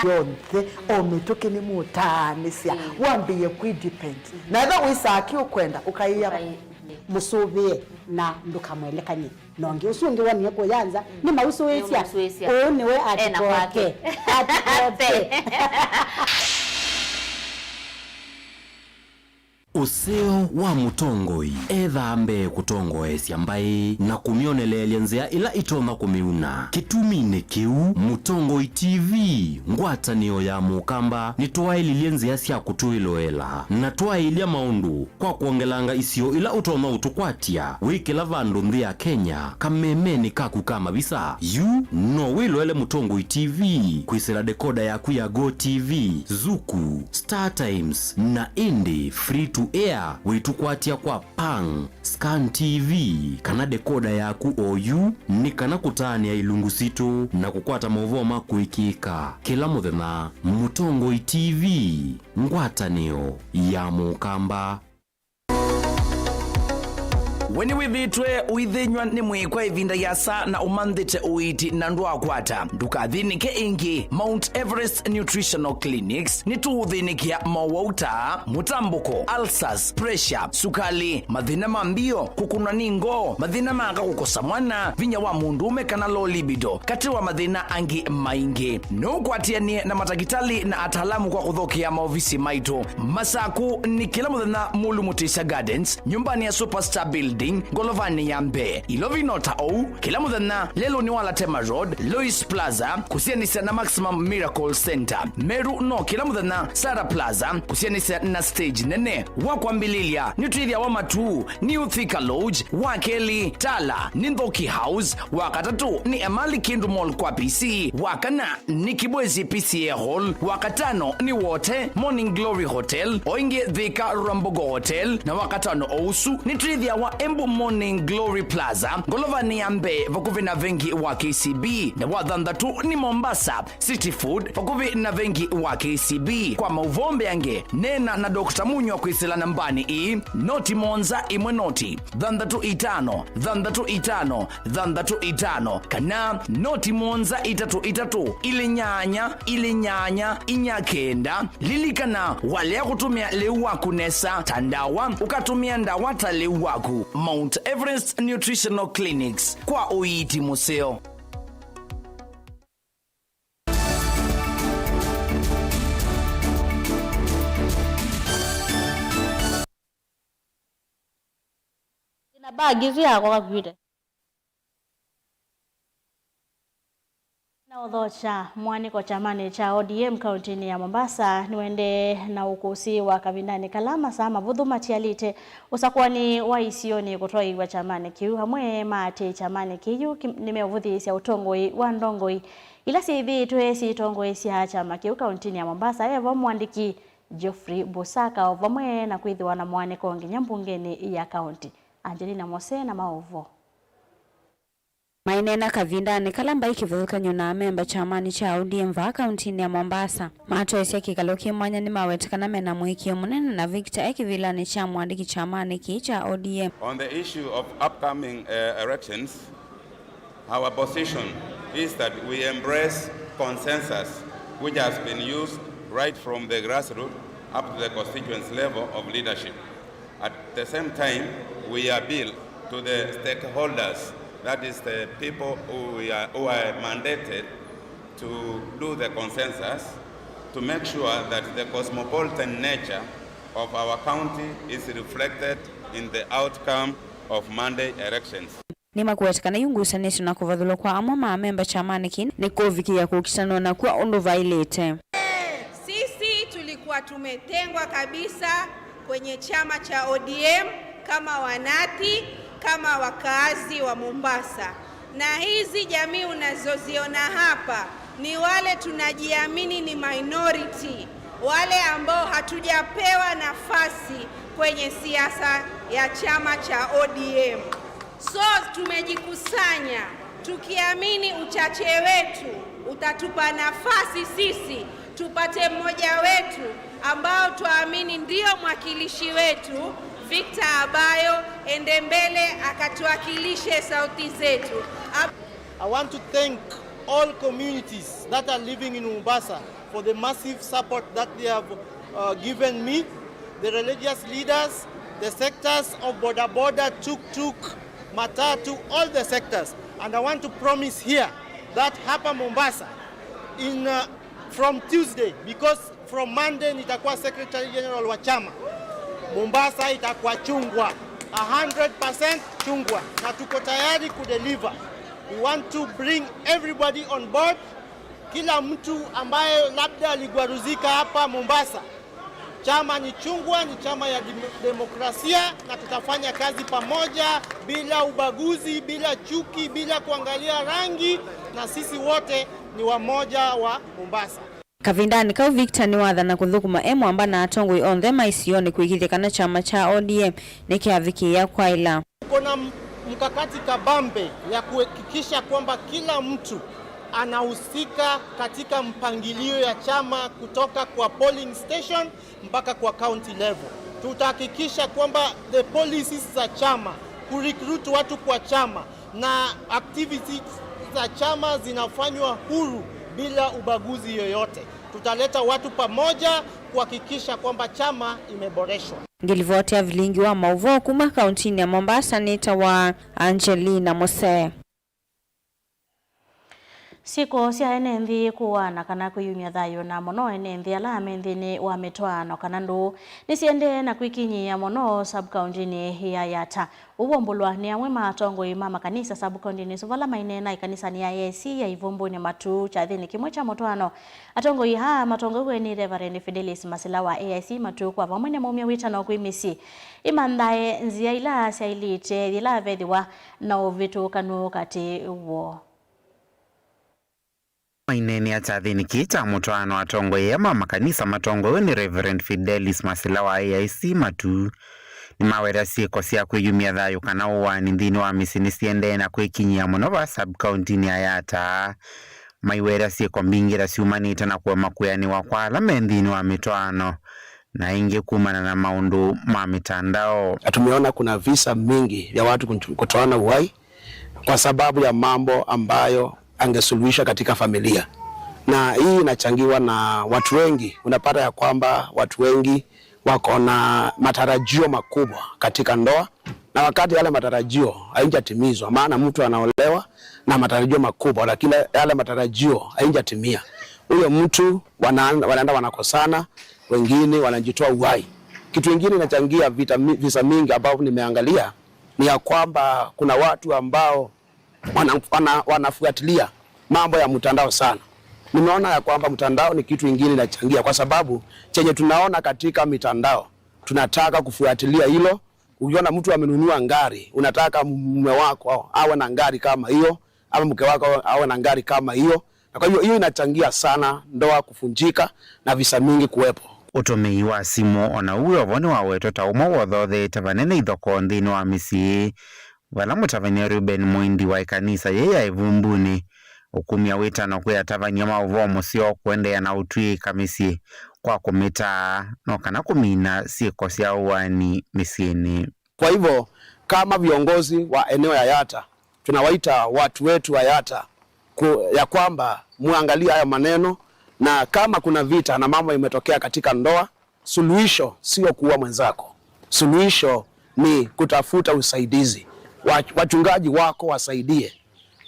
Yonthe, o mĩtũkĩ nĩ mũtaanĩsya, ĩĩ, wambĩĩe kwĩ depend. Mhm. Na ethĩwa wĩsaa kĩ ũkwenda, ũkaĩa. Ũkaĩ-, mũsũvĩe na ndũkamwelekany'e. Na ũngĩ ũsu ũngĩ wonie kũya nza, mm, nĩmausũĩsya. Nĩmausũĩsya. Ũũ nĩwe ena atikoke kwake. Atikoke. Ũseo wa mũtongoi ethaa mbee kũtongoesya mbaĩ na kũmyoneleelya nzĩa ĩla itonya kũmĩuna. Kĩtuminĩ kĩu, Mũtongoi T V, ngwatanĩo ya Mũkamba, nĩtwaĩlilye nzĩa sya kũtwĩloela na twaĩlya maũndũ kwa kwongelanga isio ila ũtonya ũtũkwatya wĩ kĩla vandũ nthĩ ya Kenya, kamemenĩ kaku ka mavisa. Yu no wĩloele Mũtongoi T V kwĩsĩla dekoda yaku ya Go T V, Zuku, Star Times, na ĩndĩ free to air wĩtũkwatya kwa Pang, Scan T V, kana dekoda yaku oyu, nĩ kana kũtaanĩa ilungu sitũ na kũkwata maũvoo ma kũĩkĩĩka kĩla mũthenya. Mũtongoi T V, ngwatanĩo ya Mũkamba. We nĩwĩthĩĩtwe ũithĩnyw'a nĩ mwĩĩ kwa ĩvinda yĩasa na ũmanthĩte ũiiti na ndwaakwata? Ndũkathĩnĩke ĩngĩ. Mount Everest Nutritional Clinics nĩtũũthĩnĩkĩa mowau ta mũtambũko, ulcers, pressure, sukali, mathĩna ma mbio, kũkũnwa nĩ ngoo, mathĩna ma aka kũkosa mwana, vinya wa mũndũũme kana low libido, katĩ wa mathĩna angĩ maingĩ. No ũkwatĩanĩe na matakĩtalĩ na ataalamu kwa kũthokea maovisi maitũ. Masaku nĩ kĩla mũthenya Mulu Mutisya Gardens, nyũmbanĩ ya Superstar Building, ngolovanĩ ya mbee. Ilovi no ta ou, kĩla mũthenya lelũnĩ wa Latema Road, Lois Plaza, kũsianĩsya na Maximum Miracle Center. Meru no kĩla mũthenya Sarah Plaza, kũsianĩsya na stage nene. Wa kwambĩlĩlya, nĩtwĩthĩawa Matuu, New Thika Lodge, wa kelĩ, Tala, nĩ Nthoki House, wa katatũ, nĩ Emali Kindu Mall kwa P C, wa kana, nĩ Kibwezi P C A Hall, wa katano, nĩ Wote, Morning Glory Hotel, o ĩngĩ Thika Rambogo Hotel, na wa katano o ũsu, nĩtwĩthĩawa Morning Glory Plaza, ngolovanĩ ya mbee vakuvĩ na vengi wa K C B, na wa thanthatũ nĩ Mombasa City Food, vakuvĩ na vengi wa K C B. Kwa maũvoo mbeange, neena na Doctor Munywa kwĩsĩla nambanĩ ii, noti mũonza ĩmwe noti, thanthatũ itano, thanthatũ itano, thanthatũ itano, kana noti mũonza itatũ itatũ, ilĩ nyanya, ilĩ nyanya, inya kenda. Lilikana, walea kũtũmĩa lĩu waku nesa ta ndawa, ũkatũmĩa ndawa ta lĩu waku. Mount Everest Nutritional Clinics, kwa ũiiti mũseo. Ndĩna mbagi ĩsu yakwa kakuĩte. Na ũthokya mũanĩko kyamanĩ kya O D M kaũntĩnĩ ya Mombasa nĩwendee na ũkũsĩ wa kavindanĩ kala masaa mavũthũ matialĩte ũsakũanĩ wa isionĩ kũtwaĩĩw'a kyamanĩ kĩu. Amwe ma atĩĩ kyamanĩ kĩu ki-, nĩmeũvũthĩĩsya ũtongoi wa ndongoi ila syĩthĩĩtwe syĩtongoesya kyama kĩu kaũntĩnĩ ya Mombasa, e vo mũandĩki Geoffrey Busaka, o vamwe na kwĩthĩwa na mũanĩko nginya mbungenĩ ya kaũntĩ. Angelina Mose na maũvoo. Maineena kavindanĩ kala mbaĩ kĩvathũkany'o na amemba kyamanĩ kya O D M vaa kaũntĩnĩ ya Mombasa, matweesya kĩkalo kĩ mwanya nĩmawete kana mena mũĩkĩĩo mũnene na Victor e kĩvĩlanĩ kya mũandĩki kyamanĩ kĩĩ kya O D M. On the issue of upcoming, uh, elections, our position is that we embrace consensus which has been used right from the grassroots up to the constituency level of leadership. At the same time, we appeal to the stakeholders, that is the people who we are, who are mandated to do the consensus, to make sure that the cosmopolitan nature of our county is reflected in the outcome of Monday elections. Nĩmakũweta kana yu ngusanĩsyo na kũvathũlwa kwa amwe ma amemba kyamanĩ kĩĩ nĩ kũvikĩĩa kũkitanwa nakw'o ũndũ vaĩlĩte. Sisi tulikuwa tumetengwa kabisa kwenye chama cha O D M kama wanati, kama wakaazi wa Mombasa. Na hizi jamii unazoziona hapa ni wale tunajiamini ni minority, wale ambao hatujapewa nafasi kwenye siasa ya chama cha O D M. So tumejikusanya tukiamini uchache wetu utatupa nafasi sisi tupate mmoja wetu ambao twaamini ndio mwakilishi wetu, Victor Abayo, ende mbele akatuwakilishe sauti zetu. Ab- I want to thank all communities that are living in Mombasa for the massive support that they have, uh, given me, the religious leaders, the sectors of boda boda, tuk tuk, matatu, all the sectors. And I want to promise here that hapa Mombasa, in, uh, from Tuesday, because from Monday nitakuwa Secretary General wa chama, Mombasa itakuwa chungwa, a hundred percent chungwa, na tuko tayari kudeliver. We want to bring everybody on board. Kila mtu ambaye labda aligwaruzika hapa Mombasa, chama ni chungwa, ni chama ya dem-, demokrasia, na tutafanya kazi pamoja bila ubaguzi, bila chuki, bila kuangalia rangi, na sisi wote ni wamoja wa Mombasa. Kavindanĩ kau, Victor nĩwathana kũthũkũma e mwamba na atongoi onthe ma isionĩ kũĩkĩĩthya kana kyama kya O D M nĩkyavikĩĩa kwaĩla. Tuko na m-, mkakati kabambe ya kuhakikisha kwamba kila mtu anahusika katika mpangilio ya chama kutoka kwa polling station mpaka kwa county level. Tutahakikisha kwamba the policies za chama, kurecruit watu kwa chama na activities za chama zinafanywa huru bila ubaguzi yoyote. Tutaleta watu pamoja kuhakikisha kwamba chama imeboreshwa. Ngĩlivoti ya vilingi wa maũvoo kuma kauntinĩ ya Mombasa nĩtawa Angelina Mose. Syĩko sya ene nthĩ kũaana kana kwĩyumya thayũ, na mũno ene nthĩ ala me nthĩnĩ wa mĩtwaano kana ndũũ, nĩsiendee na kwĩkinyĩĩa mũno sub-kauntinĩ ya Yatta. Ũu waumbũlwa nĩ amwe ma atongoi ma makanisa sub-kauntinĩ ĩsu vala maineena ĩkanisanĩ ya A I C ya Ivumbuni Matuu kyathĩnĩ kĩmwe kya mũtwaano. Atongoi aa matongoew'e nĩ Reverend Fidelis Masila wa A I C Matuu kwa vamwe nĩmaumya wĩtano kwĩ mĩsyĩ ĩmanthae nzĩa ila syaĩlĩte yĩla vethĩwa na ũvĩtũkanu katĩ woo. Maineenea kyathĩnĩ kĩĩ kya mũtwaano, atongoi aa ma makanisa matongoew'e nĩ Reverend Fidelis Masila wa A I C Matuu nĩmaweta syĩko sya kwĩyumya thayũ kana ũaani nthĩnĩ wa mĩsyĩ nĩsiendee na kwĩkinyĩa mũno vaa sub-kauntinĩ ya Yatta. Maiweta syĩko mbingĩ ta syumanĩte na kũema kwĩanĩwa kwa ala me nthĩnĩ wa mĩtwaano, na ĩngĩ kumana na maũndũ ma mĩtandao. Na tumeona kuna visa mingi vya watu kutu- kutoana uhai kwa sababu ya mambo ambayo angesuluhisha katika familia, na hii inachangiwa na watu wengi. Unapata ya kwamba watu wengi wako na matarajio makubwa katika ndoa, na wakati yale matarajio haijatimizwa, maana mtu anaolewa na matarajio makubwa, lakini yale matarajio haijatimia, huyo mtu wana- wanaenda wanakosana, wengine wanajitoa uhai. Kitu kingine inachangia vita mi- visa mingi ambavyo nimeangalia ni ya kwamba kuna watu ambao wana, wana, wanafuatilia mambo ya mtandao sana. Nimeona ya kwamba mtandao ni kitu ingine inachangia, kwa sababu chenye tunaona katika mitandao tunataka kufuatilia hilo. Ukiona mtu amenunua ngari, unataka mume wako awe na ngari kama hiyo, ama mke wako awe na ngari kama hiyo, na kwa hivyo hiyo inachangia sana ndoa kuvunjika na visa mingi kuwepo. Ũtũmĩi wa simũ o na ũu wĩ o vo nĩwawetwa ta ũmwe wothotheete vanene ithokoo nthĩnĩ wa mĩsyĩ, vala mũtavany'a Reuben Mũindi wa ĩkanisa yĩĩ ya Ĩvumbunĩ ũkumya wĩtano kwĩ atavany'a ma ũvoo mũseo kũendeea na ũtw'ĩĩka mĩsyĩ kwa kũmĩtaa no kana kũmina syĩko sya ũaani mĩsyĩnĩ. Kwa hivyo, kama viongozi wa eneo ya Yatta, tunawaita watu wetu wa Yatta ku- ya kwamba muangalie haya maneno, na kama kuna vita na mambo imetokea katika ndoa, suluhisho sio kuua mwenzako. Suluhisho ni kutafuta usaidizi. Wa- wachungaji wako wasaidie,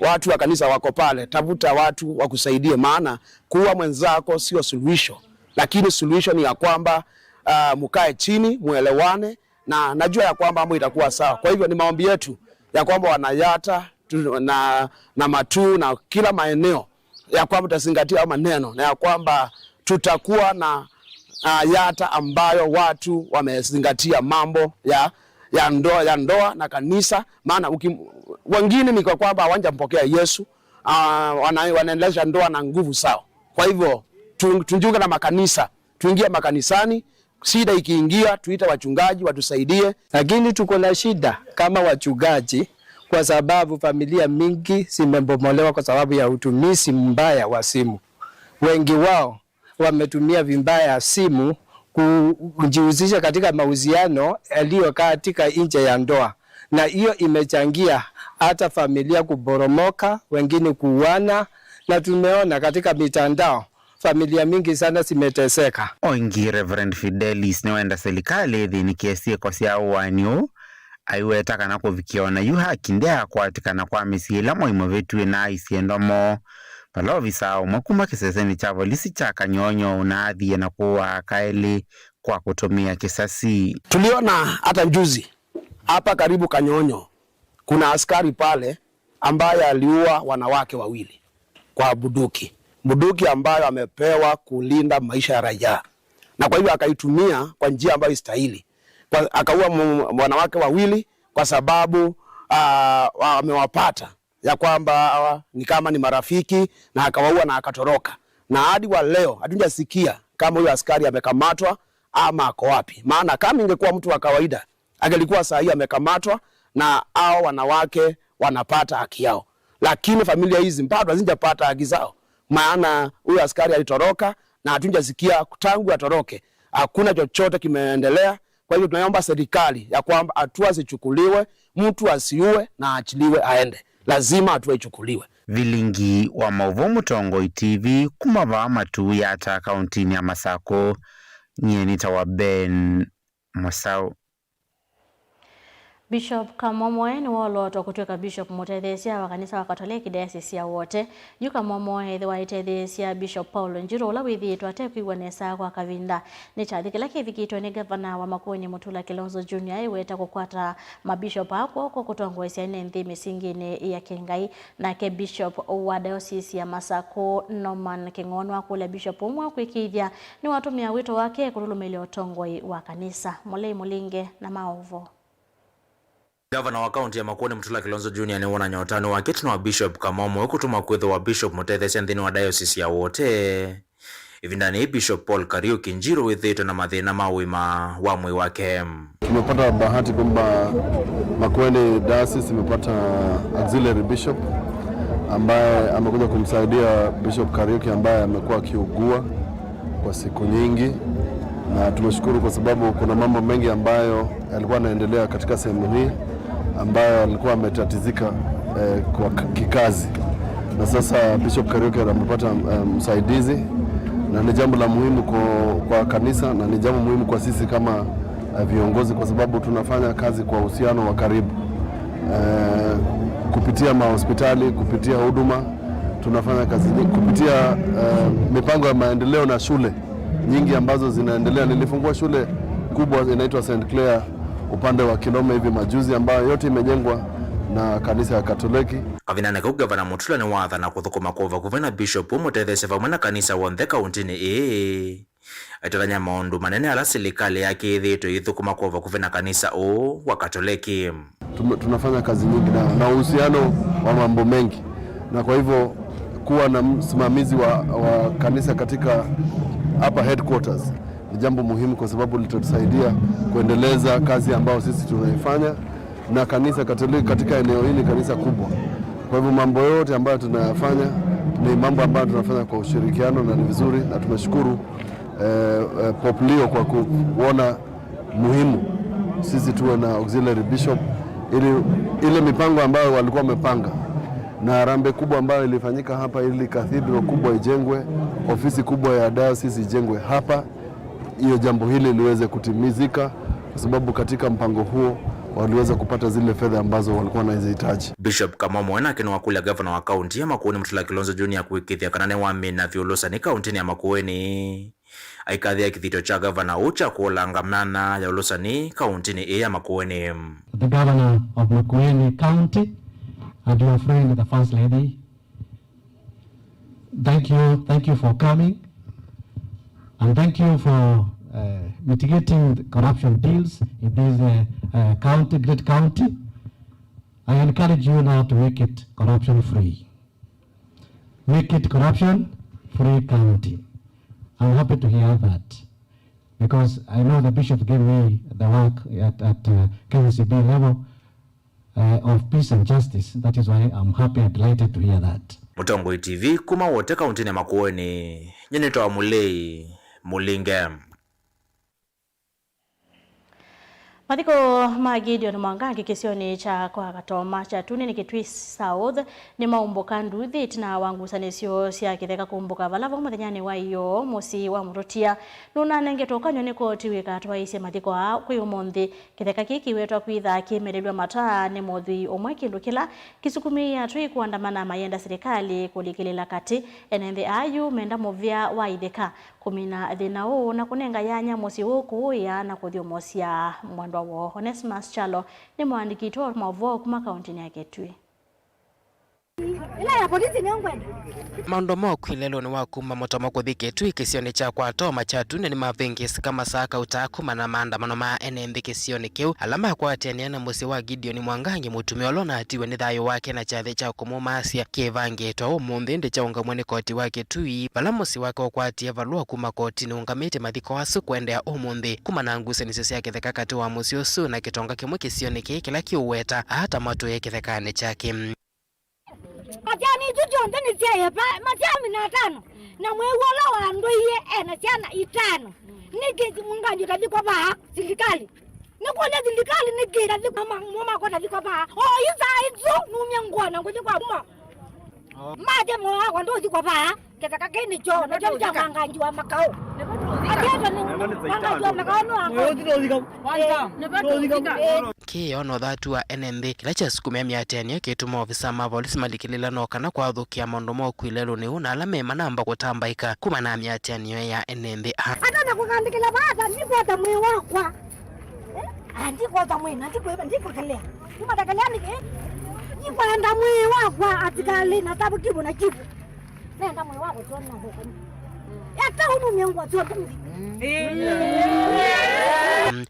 watu wa kanisa wako pale, tafuta watu wakusaidie, maana kuua mwenzako sio suluhisho, lakini suluhisho ni ya kwamba uh, mkae chini, muelewane, na najua ya kwamba mambo itakuwa sawa. Kwa hivyo ni maombi yetu ya kwamba wana Yatta tu- na, na Matuu na kila maeneo ya kwamba tutazingatia hayo maneno na ya kwamba tutakuwa na uh, Yatta ambayo watu wamezingatia mambo ya ya ndoa, ya ndoa na kanisa, maana uki- wengine ni kwa kwamba hawajampokea Yesu, uh, wana, wanaendelesha ndoa na nguvu zao. Kwa hivyo tu- tujiunge na makanisa, tuingie makanisani, shida ikiingia tuite wachungaji watusaidie. Lakini tuko na shida kama wachungaji, kwa sababu familia mingi zimebomolewa kwa sababu ya utumizi mbaya wa simu. Wengi wao wametumia vibaya simu ku- kujihusisha katika mahusiano yaliyo katika nje ya ndoa, na hiyo imechangia hata familia kuporomoka, wengine kuuana, na tumeona katika mitandao familia mingi sana zimeteseka. O ĩngĩ, Reverend Fidelis nĩwenda silikalĩ ĩthĩnĩkĩe syĩko sya ũaani ũũ, aiweta kana kũvikĩa o na yu haki ndyakwatĩkana kwa mĩsyĩ ĩla mwai mũvĩtu ĩnaaisye ndomo, vala ovisaa ũmwe kuma kĩsesenĩ kya volisi kya Kanyonyo ũnaathie na kũũa aka elĩ kwa kũtũmĩa kĩsasi. Tuliona hata juzi hapa karibu Kanyonyo, kuna askari pale ambaye aliua wanawake wawili kwa bunduki, bunduki ambayo amepewa kulinda maisha ya raia, na kwa hivyo akaitumia kwa njia ambayo istahili. Kwa, akaua mu- wanawake wawili kwa sababu ah, wamewapata ya kwamba hawa ni kama ni marafiki, na akawaua na akatoroka, na hadi wa leo hatujasikia kama huyo askari amekamatwa ama ako wapi, maana kama ingekuwa mtu wa kawaida angelikuwa saa hii amekamatwa na hao wanawake wanapata haki yao, lakini familia hizi bado hazijapata haki zao, maana huyo askari alitoroka na hatujasikia tangu atoroke, hakuna chochote kimeendelea. Kwa hivyo tunaomba serikali ya kwamba hatua zichukuliwe, mtu asiue na aachiliwe aende, lazima hatua ichukuliwe. Vilingi wa maũvoo Mũtongoi T V kuma vaa Matuu, Yatta, kauntinĩ ya Masakũ, nyie nĩtawa Ben Mũsaũ. Bishop Kamomoe nĩwoolootwa kũtw'ĩka Bishop mũtetheesya wa kanisa wa Katoleki Diocese ya Wote. Yu Kamomoe ethĩwa aitetheesya Bishop Paul Njiro, ũla wĩthĩĩtwe atekwĩw'a nesa kwa kavinda. Nĩ kyathĩ kĩla kĩvikĩtwe nĩ ngavana wa Makueni Mutula Kilonzo Junior aiweta kũkwata mabishop aa kw'oko kũtongoesya ene nthĩ mĩsinginĩ ya kĩngai. Nake Bishop wa Diocese ya Masakũ, Norman Kĩng'ono, akũlya Bishop ũmwe ũkwĩkĩĩthya nĩwatũmĩa wĩto wake kũlũlũmĩlya ũtongoi wa kanisa. Mũlei Mũlinge na maũvoo. Ngavana wa kaunti ya Makueni Mutula Kilonzo Junior nĩwonany'a ũtanu wake ĩtina wa Bishop Kamomoe kũtũmwa kwĩthĩwa Bishop mũtetheesya nthĩnĩ wa Diocese ya Wote. Ĩvindanĩ yĩĩ, Bishop Paul Kariuki Njiru wĩthĩĩtwe na mathĩna ma ũima wa mwĩĩ wake. Tumepata bahati kwamba Makueni Diocese imepata auxiliary bishop ambaye amekuja kumsaidia Bishop Kariuki ambaye amekuwa akiugua kwa siku nyingi, na tumeshukuru kwa sababu kuna mambo mengi ambayo yalikuwa yanaendelea katika sehemu hii ambayo alikuwa ametatizika eh, kwa k- kikazi, na sasa Bishop Kariuki amepata eh, msaidizi, na ni jambo la muhimu kwa, kwa kanisa na ni jambo muhimu kwa sisi kama eh, viongozi, kwa sababu tunafanya kazi kwa uhusiano wa karibu eh, kupitia mahospitali, kupitia huduma tunafanya kazi nyingi, kupitia eh, mipango ya maendeleo na shule nyingi ambazo zinaendelea. Nilifungua shule kubwa inaitwa Saint Clair upande wa Kilome hivi majuzi, ambayo yote imejengwa na kanisa ya Katoliki. Kavindanĩ kau, Gavana Mutula nĩwathana kũthũkũma kwa vakuvĩ na Bishop ũmũtetheesya vamwe na kanisa w'onthe kauntinĩ ĩĩ, aitatany'a maũndũ manene ala silikalĩ yake yĩthĩĩtwe ĩithũkũma kwa vakuvĩ na kanisa ũũ wa Katoleki. Tume- Tunafanya kazi nyingi na, na uhusiano wa mambo mengi, na kwa hivyo kuwa na msimamizi wa, wa kanisa katika hapa headquarters ni jambo muhimu, kwa sababu litatusaidia kuendeleza kazi ambayo sisi tunaifanya na kanisa Katoliki katika eneo hili, kanisa kubwa. Kwa hivyo mambo yote ambayo tunayafanya ni mambo ambayo tunafanya kwa ushirikiano, na ni vizuri, na tumeshukuru eh, eh, Pope Leo kwa kuona muhimu sisi tuwe na auxiliary bishop, ili ile mipango ambayo walikuwa wamepanga na harambee kubwa ambayo ilifanyika hapa ili cathedral kubwa ijengwe, ofisi kubwa ya diocese ijengwe hapa, hiyo jambo hili liweze kutimizika, kwa sababu katika mpango huo waliweza kupata zile fedha ambazo walikuwa wanazihitaji. Bishop Kamomo nake nĩwakũlya gavana wa kaunti ya Makueni Mutula Kilonzo Junior kũĩkĩĩthya kana nĩwamina vyũ ũlũsani kauntinĩ ya Makueni. Aikathĩa kĩthito kya gavana ũũ kya kũolanga myanya ya ũlũsani kauntinĩ ĩĩ ya Makueni. The governor of Makueni County and your friend the First Lady, thank you, thank you for coming and thank you for uh, mitigating the corruption deals in this uh, uh, county, great county. I encourage you now to make it corruption free. Make it corruption free county. I'm happy to hear that because I know the bishop gave me the work at, at uh, K C B level uh, of peace and justice. That is why I'm happy and delighted to hear that. Mũtongoi T V kuma Wote kauntinĩ ya Makueni, nyie nĩtawa Mũlei Mũlinge. Mathiko ma Gideon Mwangangi kĩsionĩ kya kwa Katoma kya Tune nĩ Kitui South nĩmaumbũka nduthi ĩtina wa ngusanĩsyo sya kĩtheka kũmbũka vala vau mũthenyanĩ wa ĩyoo. Mũsyĩ wa mũtũtia nũnanengetwe ũkany'o nĩ koti wĩkatwaĩĩsye mathiko aa kwĩ ũmũnthĩ. Kĩtheka kĩĩ kĩwetwa kwĩtha kĩmelelw'a mataa nĩ mũthwii ũmwe, kĩndũ kĩla kĩsukumĩie atũi kũandamana mayenda silikalĩ kũlikĩlĩla katĩ. Ene nthĩ aa yu menda mũvea wa itheka kũmina thĩna ũũ na kũnenga yanya mũsyĩ ũũ kũũĩa na kũthyũmũsya mwendwa woo. Onesmus Kyalo nĩ mũandĩki witũ wa maũvoo kuma kauntinĩ ya Kitui. Ĩla ya polisi nĩyo ngwenda. Maũndũ ma ũkw'ĩlĩlũnĩ wa kuma Mũtomo kũthi Kitui kĩsionĩ kya kwa Toma kya Tune nĩmavĩngĩĩsĩka masaa kautaa kumana na maandamano ma ene nthĩ kĩsionĩ kĩu, ala makwatĩanĩa na mũsyĩ wa Gideon Mwangangi, mũtumĩa ũla ũnatiwe nĩ thayũ wake na kyathĩ kya kũmũmaasya kĩvangĩtwe ũmũnthĩ ĩndĩ kyaũngamw'a nĩ koti wa Kitui, vala mũsyĩ wake ũkwatie valũa kuma kotinĩ ũũngamĩtye mathiko asu kũendeea ũmũnthĩ, kumana na ngusanĩsyo sya kĩtheka katĩ wa mũsyĩ ũsu na kĩtonga kĩmwe kĩsionĩ kĩĩ kĩla kĩũweta aa ta matũĩe kĩthekanĩ kyake. Masyani isu syonthe nĩsyaĩe vaa, masyani na atano, na mwĩw'ũ ũla wandũie e na syana itano. Nĩkĩ Mwangangi ũtathi kwa vaa silikalĩ? Nĩkũlya silikalĩ nĩkĩ ĩtathi kwa ma-, mo makwa ũtathi kwa vaa? O yu saa isu numye ngũa na ngũthi kwa kuma. Mate moyo wakwa ndũthi kwa vaa. Kĩtheka kĩĩ nĩ kyoo, nakyo nĩ kya Mwangangi wa Makaũ. Aketwa nĩ Mwangangi wa Makaũ nĩ wakwa. Kĩĩ yo na ũthatu wa ene nthĩ kĩla kyasukumĩa mĩatĩanĩo kĩtuma ovisa ma volisi malikĩlĩla no kana kwathũkĩa maũndũ ma ũkw'ĩlĩlũnĩ ũũ na ala me manamba kũtambaĩka kumana na mĩatĩanĩo ya ene nthĩ aa. Atata kũkandĩkĩla vaa ata ndikwata mwĩĩ wakwa. Eh? Ah, ndikwata mwĩĩ, na ndikwĩva, ndikũkelea. Ndimatekelea nĩkĩ? Ndikwenda mwĩĩ wakwa, atikalĩ na tabu kibu na kibu. Nenda mwĩĩ wa kũtwona thokoni.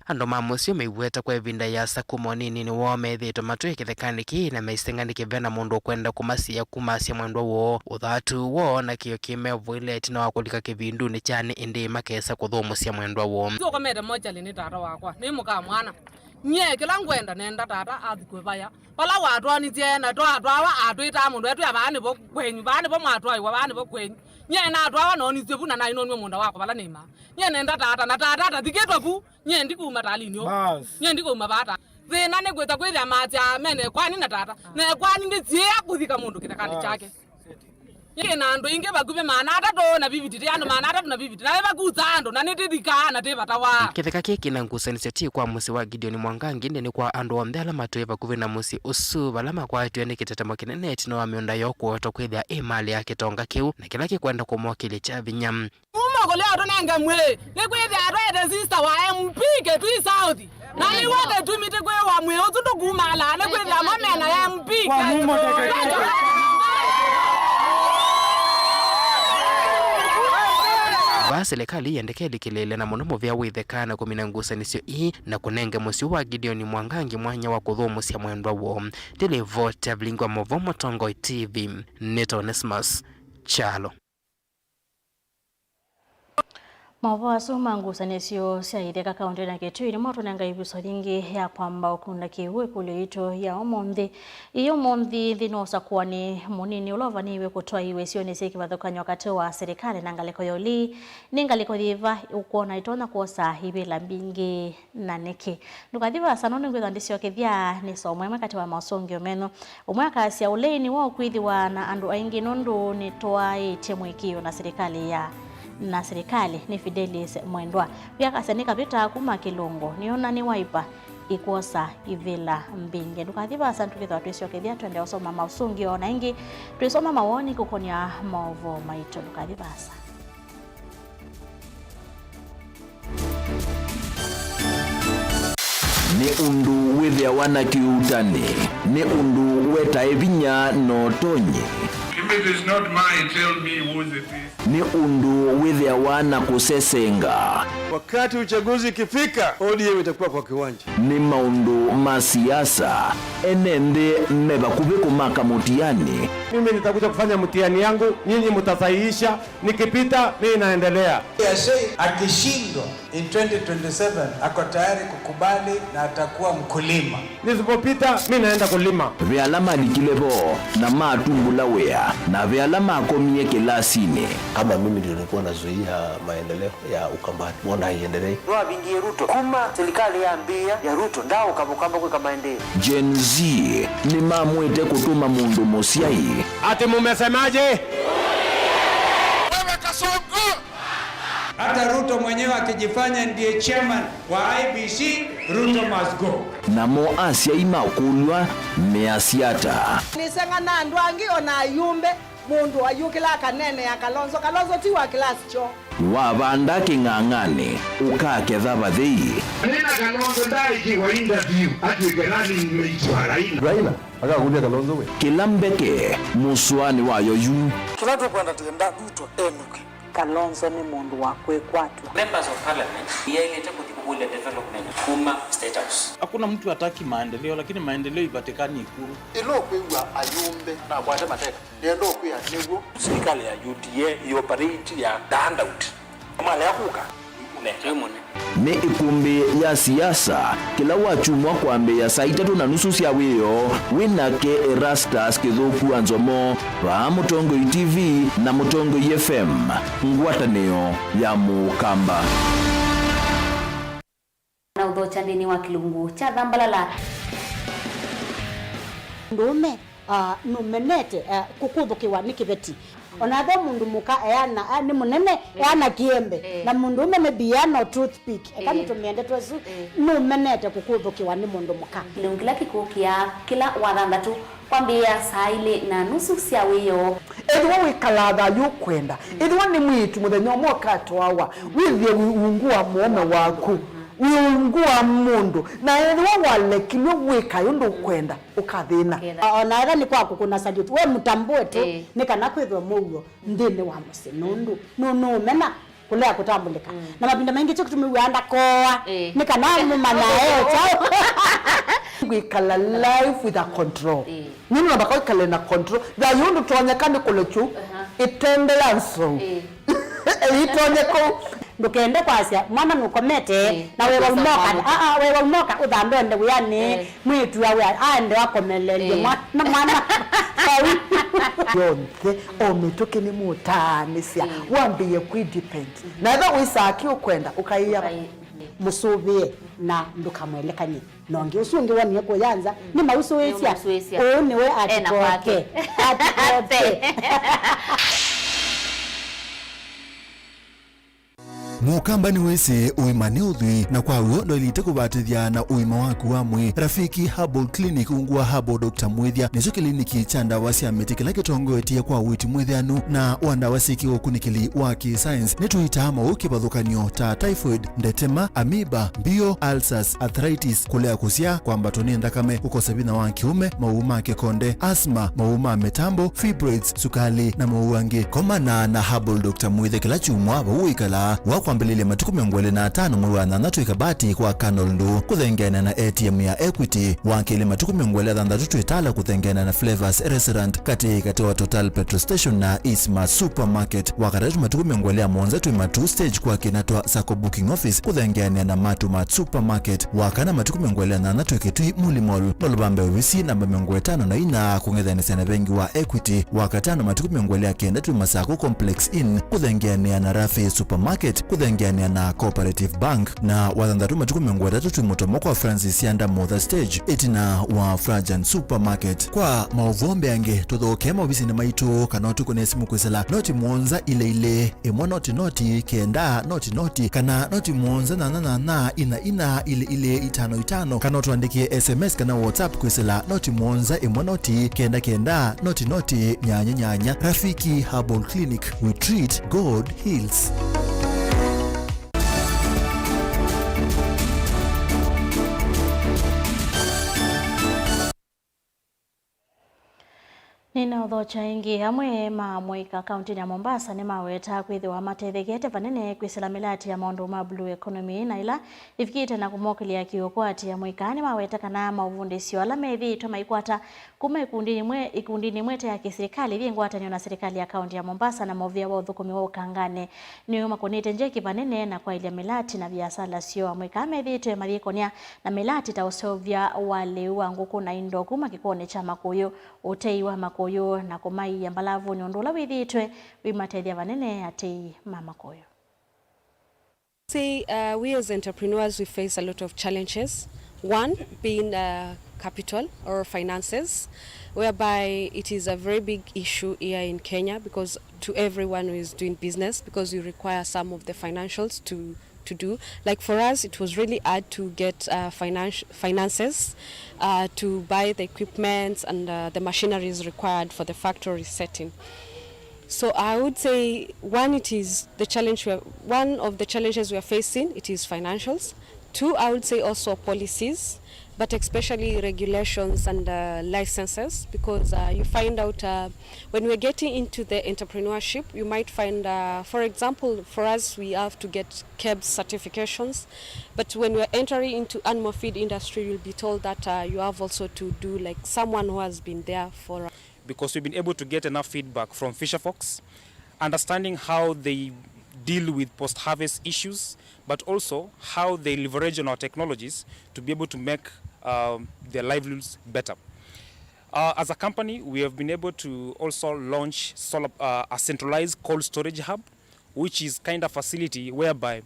Andũ ma mũsyĩ meiweta kwa ĩvinda yasa kuma ũnininĩ woo methĩĩtwe matwĩe kĩthekanĩ kĩĩ na maisenganĩ kĩvena mũndũ ũkwenda kũmasiĩa kumasya mwendwa woo. Ũthatu woo na kĩo kĩmeũvũĩle ĩtina wa kũlika kĩvindunĩ kya nĩ ĩndĩ makesa kũthũmũsya mwendwa woo. Ũkomete mochali nĩ tata wakwa, nĩ mũka mwana. Nyie kĩla ngwenda nenda tata athikwe vaya. Vala watwonisye na twatwawa atwĩtaa mũndũ etwĩa vaa nĩvo kwenyu, vaa nĩvo mwatwaiwa, vaa nĩvo kwenyu. Nyie natwawa nonisye vu na nainonw'e mũũnda wakwa vala nĩma. Nyie nenda tata, na tata atathikĩtwe vu. Nyie ndikuma talinĩ ũũ. Bas. Nyie ndikuma vata. Thĩna nĩ kwĩta kwĩthĩa maasya mene kwani na tata. Na kwani ndĩsiĩa kũthika mũndũ kĩthekanĩ kyake. Nyie na andũ ingĩ vakuvĩ maana atatũ na viviti, tĩ andũ maana atatũ na viviti. Na ĩvakusa andũ, na nĩtĩthikaa na tĩ vata wa. Kĩtheka kĩĩ kĩna ngusanĩsyo ti kwa mũsyĩ wa Gideon Mwangangi, ĩndĩ nĩ kwa andũ onthe ala matũĩ vakuvĩ na mũsyĩ ũsu, vala makwatiwe nĩ kĩtetemo kĩnene ĩtina wa mĩũnda yoo kũotwa kwĩthĩa ĩ malĩ ya kĩtonga kĩu, na kĩla kĩkwenda kũmokĩlya kya vinya. Kuma kũlea ũtũnenge mwĩĩ, nĩkwĩthĩa atwaĩte sister wa M P Kitui South. Na nĩw'o kĩtumi tĩkwĩwa mwĩĩ ũsu ndũkumaala, nĩkwĩthĩa mo mena M P. Kwa mumo teketeke. Vaa silikalĩ yendeka ĩlikĩlĩĩle na mũno mũvea wĩtheka na kũmina ngusanĩsyo ii na kũnenge mũsyĩ wa Gideon Mwangangi mwanya wa kũthũmũsya mwendwa woo. Ndĩlĩvoti ya Vilingi wa Maũvoo Mũtongoi T V, nĩta Onesmus Kyalo. Maũvoo asu ma ngusanĩsyo sya itheka kaũntĩnĩ ya Kitui nĩmo tũnenga ĩvuso yĩngĩ ya kwamba ũkunda kĩw'ũ ĩkũlyo yitũ ya ũmũnthĩ. Ĩ ũmũnthĩ nthĩnĩ wa ũsakũani mũnini ũla ũvanĩiwe kũtwaiwe isionĩ syĩ kĩvathũkany'o katĩ wa silikalĩ na ngalĩko ya ũlei, nĩ ngalĩko yĩva ũkwona ĩtonya kwosa ivĩla mbingĩ? Na nĩkĩ? Ndũkathi vaasa, nũndũ nĩngwĩthwa ndĩsyokethya nĩsomo ĩmwe katĩ wa maũsũngĩo menyu. Ũmwe akasya, ũlei nĩw'o ũkwĩthĩwa na andũ aingĩ nũndũ nĩtwaĩtye mũĩkĩĩo na silikalĩ ya, na silikalĩ nĩ Fidelis Mwendwa. Ũngĩ akasya, nĩ kavĩta kuma Kĩlũngũ, nĩona nĩ Wiper ĩkwosa ivĩla mbingĩ. Ndũkathi vaasa, tũkĩthwa twĩsyokethya twende ũsoma maũsũngĩo o na ĩngĩ, twĩsoma mawoni kũkonĩa maũvoo maitũ. Ndũkathi vaasa. Nĩ ũndũ wĩthĩawa na kĩuutani, nĩ ũndũ wetae vinya na ũtonyi. If it is not mine, tell me whose it is. Nĩ ũndũ wĩthĩawa na kũsesenga. Wakati uchaguzi ikifika, O D M itakuwa kwa kiwanja. Nĩ maũndũ ma siasa, ene nthĩ me vakuvĩ kũmaka mũtiani. Mimi nitakuja kufanya mtihani yangu, nyinyi mtasahihisha. Nikipita, mimi naendelea. Yashe akishindwa in twenty twenty-seven, ako tayari kukubali na atakuwa mkulima. Nisipopita, mimi naenda kulima. Ve ala malikile vo na matumbũla wĩa, na ve ala makomie kĩlasinĩ. Kama mimi ndio nilikuwa nazuia maendeleo ya Ukambani, mbona haiendelei? Nĩwavingie Ruto. Kuma serikali yambĩĩa ya Ruto, ndaũka Mũkamba kwĩka maendeeo. Gen Z nĩmamwĩte kũtũma mũndũ mũsyai. Ati mumesemaje? Wewe Kasongo! Hata Ruto mwenyewe akijifanya ndiye chairman wa I E B C, Ruto must go. Namo asyai makũlw'a measya ata? Nĩseng'ana andũ angĩ o na ayumbe, mũndũ ayũkĩla akaneenea Kalonzo. Kalonzo ti wa class kyoo. Wavanda kĩng'ang'anĩ, ũkaketha vathei. Nĩna Kalonzo ndaaĩkĩwa interview atw'ĩke running mate wa Raila. Raila akakũlya Kalonzo we. Kĩla mbeke mũsũanĩ wayo yu. Kĩla tũkwenda, twenda Ruto enũke. Kalonzo nĩ mũndũ wa kwĩkwatw'a. Members of Parliament yaĩlĩte kũthi kũkũlya development kuma State House. Hakuna mtu hataki maendeleo, lakini maendeleo ipatikani Ikulu. Ĩla ũkwĩw'a ayumbe nakwate mateka. Nĩenda ũkwĩa nĩw'o. Sirikali ya U D A ĩoperate ya the handout. Malea kũka, neke mũne. Nĩ ĩkũmbĩ ya siasa, kĩla wakyumwa kwambĩĩa saa itatũ na nusu sya wĩoo, wĩ nake Erastus Kĩthũku wa Nzomo, vaa Mũtongoi T V na Mũtongoi F M, ngwatanĩo ya Mũkamba. Na ũthokya nthĩnĩ wa kĩlungu kya Thambalala. Mũndũũme, ah, nũmenete, ah, kũkũthũkĩwa nĩ kĩveti. O na ethĩwa mũndũ mũka eana, ah, nĩ mũnene, eh, eana kĩembe, eh, na mũndũũme maybe eana o toothpick. Eka, eh, nĩtũmĩe ndeto ĩsu, eh, nũmenete kũkũthũkĩwa nĩ mũndũ mũka. Kĩlungu kĩla kĩkũkĩa kĩla Wathanthatũ kwambĩĩa saa ilĩ na nusu sya wĩoo. Ethĩwa wĩkalaa thayũ ũkwenda, ethĩwa nĩ mwĩĩtu mũthenya ũmwe ũkatwawa, wĩthĩe wĩ ungu wa mũũme waku. Wĩ ungu wa mũndũ, na ethĩwa walekilw'e wĩka ũndũ ũkwenda, ũkathĩna. Ũkethĩa. O na ethĩwa nĩ kwa kũkũna salute, we mũtambũe tu, ĩĩ, nĩ kana kwĩthwe mũuo nthĩnĩ wa mũsyĩ, nũndũ nũ-, nũũmena kũlea kũtambũlĩka. Mm. Na mavinda maingĩ kyo kĩtumi wĩaa ndakoa, ĩĩ, nĩ kana mũmanya e kyaũ. Kwĩkala life with a control. Ĩĩ. Nũndũ namba kwĩkale na control. Thayũ ndũtonyeka nĩ kũlekyu, aha, ĩtende ya nzou. Ĩĩ. Ĩtonye kũu. Ndũkende kwasya mwana nũkomete, ĩĩ, na wewa umoka, aa, wewa umoka ũthandonde wĩanĩ, ĩĩ, mwĩĩtu awe aende akomelelye, ĩĩ, mwana, mwana vau. Yonthe, o mĩtũkĩ nĩmũtaanĩsya, ĩĩ, wambĩĩe kwĩ depend. Na ethĩwa wĩsaa kĩ ũkwenda, ũkaĩa. Ũkaĩ-, ĩĩ, mũsũvĩe na ndũkamwelekany'e. Na ũngĩ ũsu ũngĩ wonie kũya nza, mm, nĩmausũĩsya. Nĩmausũĩsya. Ũũ nĩwe ena atikoke kwake. Atikoke. Mũkamba nĩwĩsĩ ũima nĩ ũthwii, na kwa w'o ndwaĩlĩte kũvatĩthya na ũima waku wa mwĩĩ. Rafiki Herbal Clinic ungu wa Herbal Doctor Mwĩthya nĩkyo kĩliniki kya ndawa sya mĩtĩ kĩla kĩtongoetye kwa ũiiti mwĩthĩanu na wa ndawa syĩ kĩũkunĩkĩli wa kĩ-science. Nĩtũitaa maũũ kĩvathũkany'o ta typhoid, ndetema, amoeba, mbio, ulcers, arthritis, kũlea kũsyaa, kwambatwa nĩ nthakame, kũkosa vinya wa kĩũme, maũũ ma kĩkonde, asthma, maũũ ma mĩtambo, fibroids, sukalĩ, na maũũ angĩ. Komana na Herbal Doctor Mwĩthya kĩla kyumwa vau ũikalaa, wa kwambĩlĩlya matukũ mĩongo ĩlĩ na atano mwei wa thanthatũ ĩkabati kwa Colonel Ndũ, kũthengeana na A T M ya Equity, wa kelĩ matukũ mĩongo ĩlĩ na thanthatũ twĩ Tala kũthengeana na Flavors Restaurant, katĩ katĩ wa Total Petrol Station na Isma Supermarket. Wa katatũ matukũ mĩongo ĩlĩ na mũonza twĩ Matuu Stage kwa kĩna twa Sacco Booking Office kũthengeanĩa na Matuu Mart Supermarket. Wa kana matukũ mĩongo ĩlĩ na nyanya twĩ Kĩtui Muli Mall, no lũvambe ovisi namba mĩongo ĩtano na inya kũng'ethanĩsya na vengi wa Equity. Wa katano matukũ mĩongo ĩlĩ na kenda twĩ Masako Complex Inn kũthengeanĩa na Rafi Supermarket kũthengeanĩa na Cooperative Bank. Na wa thanthatũ matukũ mĩongo ĩtatũ twĩ Mũtomo kwa Francis Sianda Motha Stage ĩtina wa Frajan Supermarket. Kwa maũvoo mbeange, tũthokee maovisinĩ maitũ kana ũtũkũne simũ kwĩsĩla noti mũonza ilĩ ilĩ, ĩmwe noti noti, kenda noti noti, kana noti mũonza nyanya nyanya, ina ina, ilĩ ilĩ, itano itano, kana ũtũandĩkĩe S M S kana WhatsApp kwĩsĩla noti mũonza ĩmwe noti, kenda kenda, noti noti, nyanya nyanya. Rafiki Herbal Clinic, we treat, God heals. Nĩnaũthokya ĩngĩ. Amwe ma amũika kaũntĩnĩ ya Mombasa nĩmaweta kwĩthĩwa matethekete vanene kwĩsĩla mĩlatĩ ya maũndũ ma blue economy, na ĩla ĩvikĩte na kũmokĩlya kĩũkwati. Amũika nĩmaweta kana maũvundĩsyo ala methĩĩtwe maikwata kuma ĩkundinĩ ĩmwe, ĩkundinĩ ĩmwe ĩte ya kĩsilikalĩ yĩ ngwatanĩo na silikalĩ ya kaũntĩ ya Mombasa na mũvĩa wa ũthũkũmi wa ũkanganĩ nĩyo makũnĩte njeki vanene na kwaĩlya mĩlatĩ na viasala syoo. Amũika methĩĩtwe mayĩkonya na mĩlatĩ ta ũseũvya wa lĩu wa ngũkũ na indo kuma kĩkonĩ kya makũyũ, ũtei wa makũyũ, na kũmaiĩa mbalavunĩ, ũndũ ũla wĩthĩĩtwe ũimatethya vanene atei ma makũyũ. See, uh, we as entrepreneurs, we face a lot of challenges. One being, uh, capital or finances, whereby it is a very big issue here in Kenya because to everyone who is doing business, because you require some of the financials to, to do. Like for us, it was really hard to get, uh, financi-, finances, uh, to buy the equipments and, uh, the machineries required for the factory setting. So I would say, one, it is the challenge we are, one of the challenges we are facing, it is financials. Two, I would say also policies, but especially regulations and, uh, licenses, because, uh, you find out, uh, when we're getting into the entrepreneurship, you might find, uh, for example, for us, we have to get KEBS certifications, but when we're entering into animal feed industry, you'll be told that, uh, you have also to do, like, someone who has been there for a because we've been able to get enough feedback from fisherfolks, understanding how they deal with post-harvest issues, but also how they leverage on our technologies to be able to make, um, their livelihoods better. Uh, as a company, we have been able to also launch solar, uh, a centralized cold storage hub, which is kind of facility whereby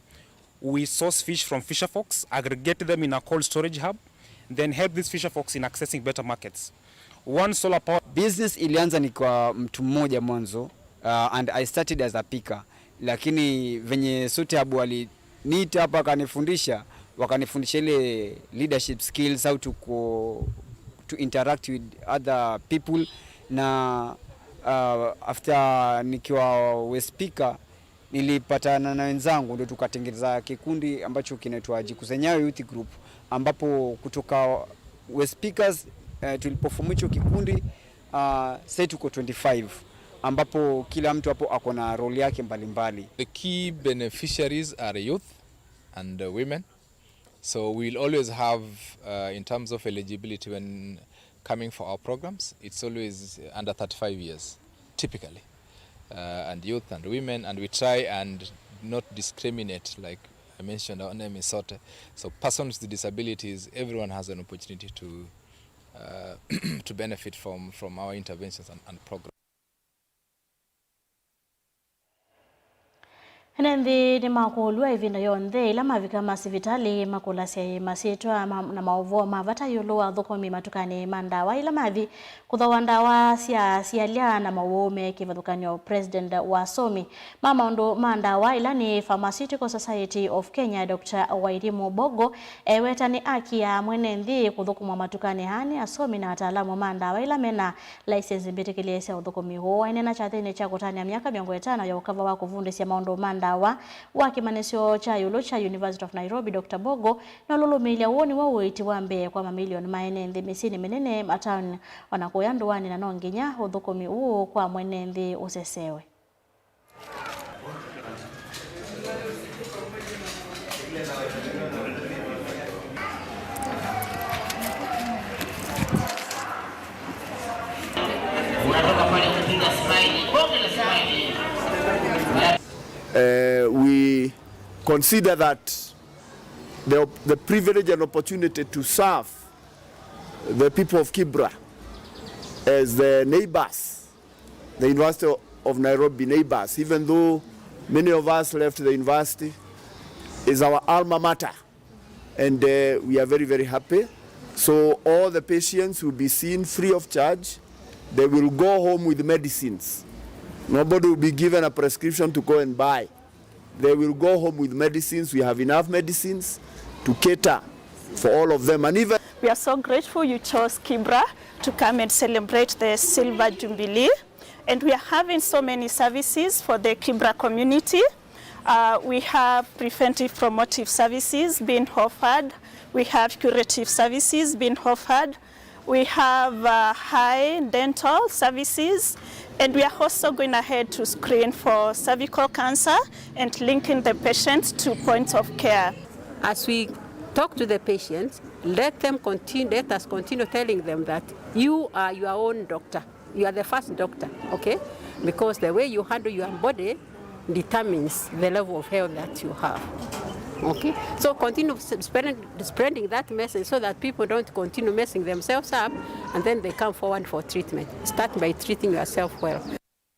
we source fish from fisherfolks, aggregate them in a cold storage hub, then help these fisherfolks in accessing better markets. One solar power. Business ilianza ni kwa mtu mmoja mwanzo, uh, and I started as a picker. Lakini venye Sute Abu aliniita hapa akanifundisha, wakanifundisha ile leadership skills, how to co-, to interact with other people. Na, uh, after nikiwa waste picker, Nilipatana na wenzangu ndio tukatengeza kikundi ambacho kinaitwa Jikusanyao Youth Group, ambapo kutoka we speakers, eh, tulipoform hicho kikundi, ah, sasa tuko twenty-five, ambapo kila mtu hapo ako na role yake mbalimbali. The key beneficiaries are youth and, uh, women. So we will always have, uh, in terms of eligibility when coming for our programs, it's always under thirty-five years, typically. Uh, and youth and women, and we try and not discriminate, like I mentioned, our name is Sote. So persons with disabilities, everyone has an opportunity to, uh, to benefit from, from our interventions and, and programs. Ene nthĩ nĩmakũlw'a ĩvinda yonthe ĩla mavika masivitalĩ makũlasya masyĩtwa ma, na maũvoo ma vata ĩũlũ wa athũkũmi matukanĩ ma ndawa ĩla mathi kũthooa ndawa sya sialya na mawau me kĩvathũkany'o. President wa asomi ma maũndũ ma ndawa ĩla nĩ Pharmaceutical Society of Kenya, Doctor Wairimu Bogo, eweta nĩ aki ya mwene nthĩ kũthũkũmwa matukanĩ aa nĩ asomi na ataalamu ma ndawa ĩla mena license mbĩtĩkĩlĩe sya ũthũkũmi ũũ. Aineena kyathĩnĩ kya kũtanĩa myaka mĩongo ĩtano ya ũkava wa kũvundĩsya maũndũ ma ndawa wa kĩmanyĩsyo kya ĩũlũ kya University of Nairobi, Doctor Bogo nũlũlũmĩĩlya ũũ nĩw'o ũiiti wa mbee kwa mamilioni ma ene nthĩ mĩsyĩnĩ mĩnene, mataoni, o na kũya ndũanĩ, na no nginya ũthũkũmi ũũ kwa mwene nthĩ ũsesewe. Eh, we consider that the, the privilege and opportunity to serve the people of Kibra as the neighbors, the University of Nairobi neighbors, even though many of us left the university, is our alma mater, and, uh, we are very, very happy. So all the patients will be seen free of charge. They will go home with medicines. Nobody will be given a prescription to go and buy. They will go home with medicines. We have enough medicines to cater for all of them. And even We are so grateful you chose Kibra to come and celebrate the Silver Jubilee. And we are having so many services for the Kibra community. Uh, we have preventive promotive services being offered. We have curative services being offered. We have, uh, eye dental services, and we are also going ahead to screen for cervical cancer and linking the patients to points of care. As we talk to the patients, let them continue, let us continue telling them that you are your own doctor. You are the first doctor, okay? Because the way you handle your body determines the level of health that you have. Okay? So continue s-, spreading, spreading that message so that people don't continue messing themselves up and then they come forward for treatment. Start by treating yourself well.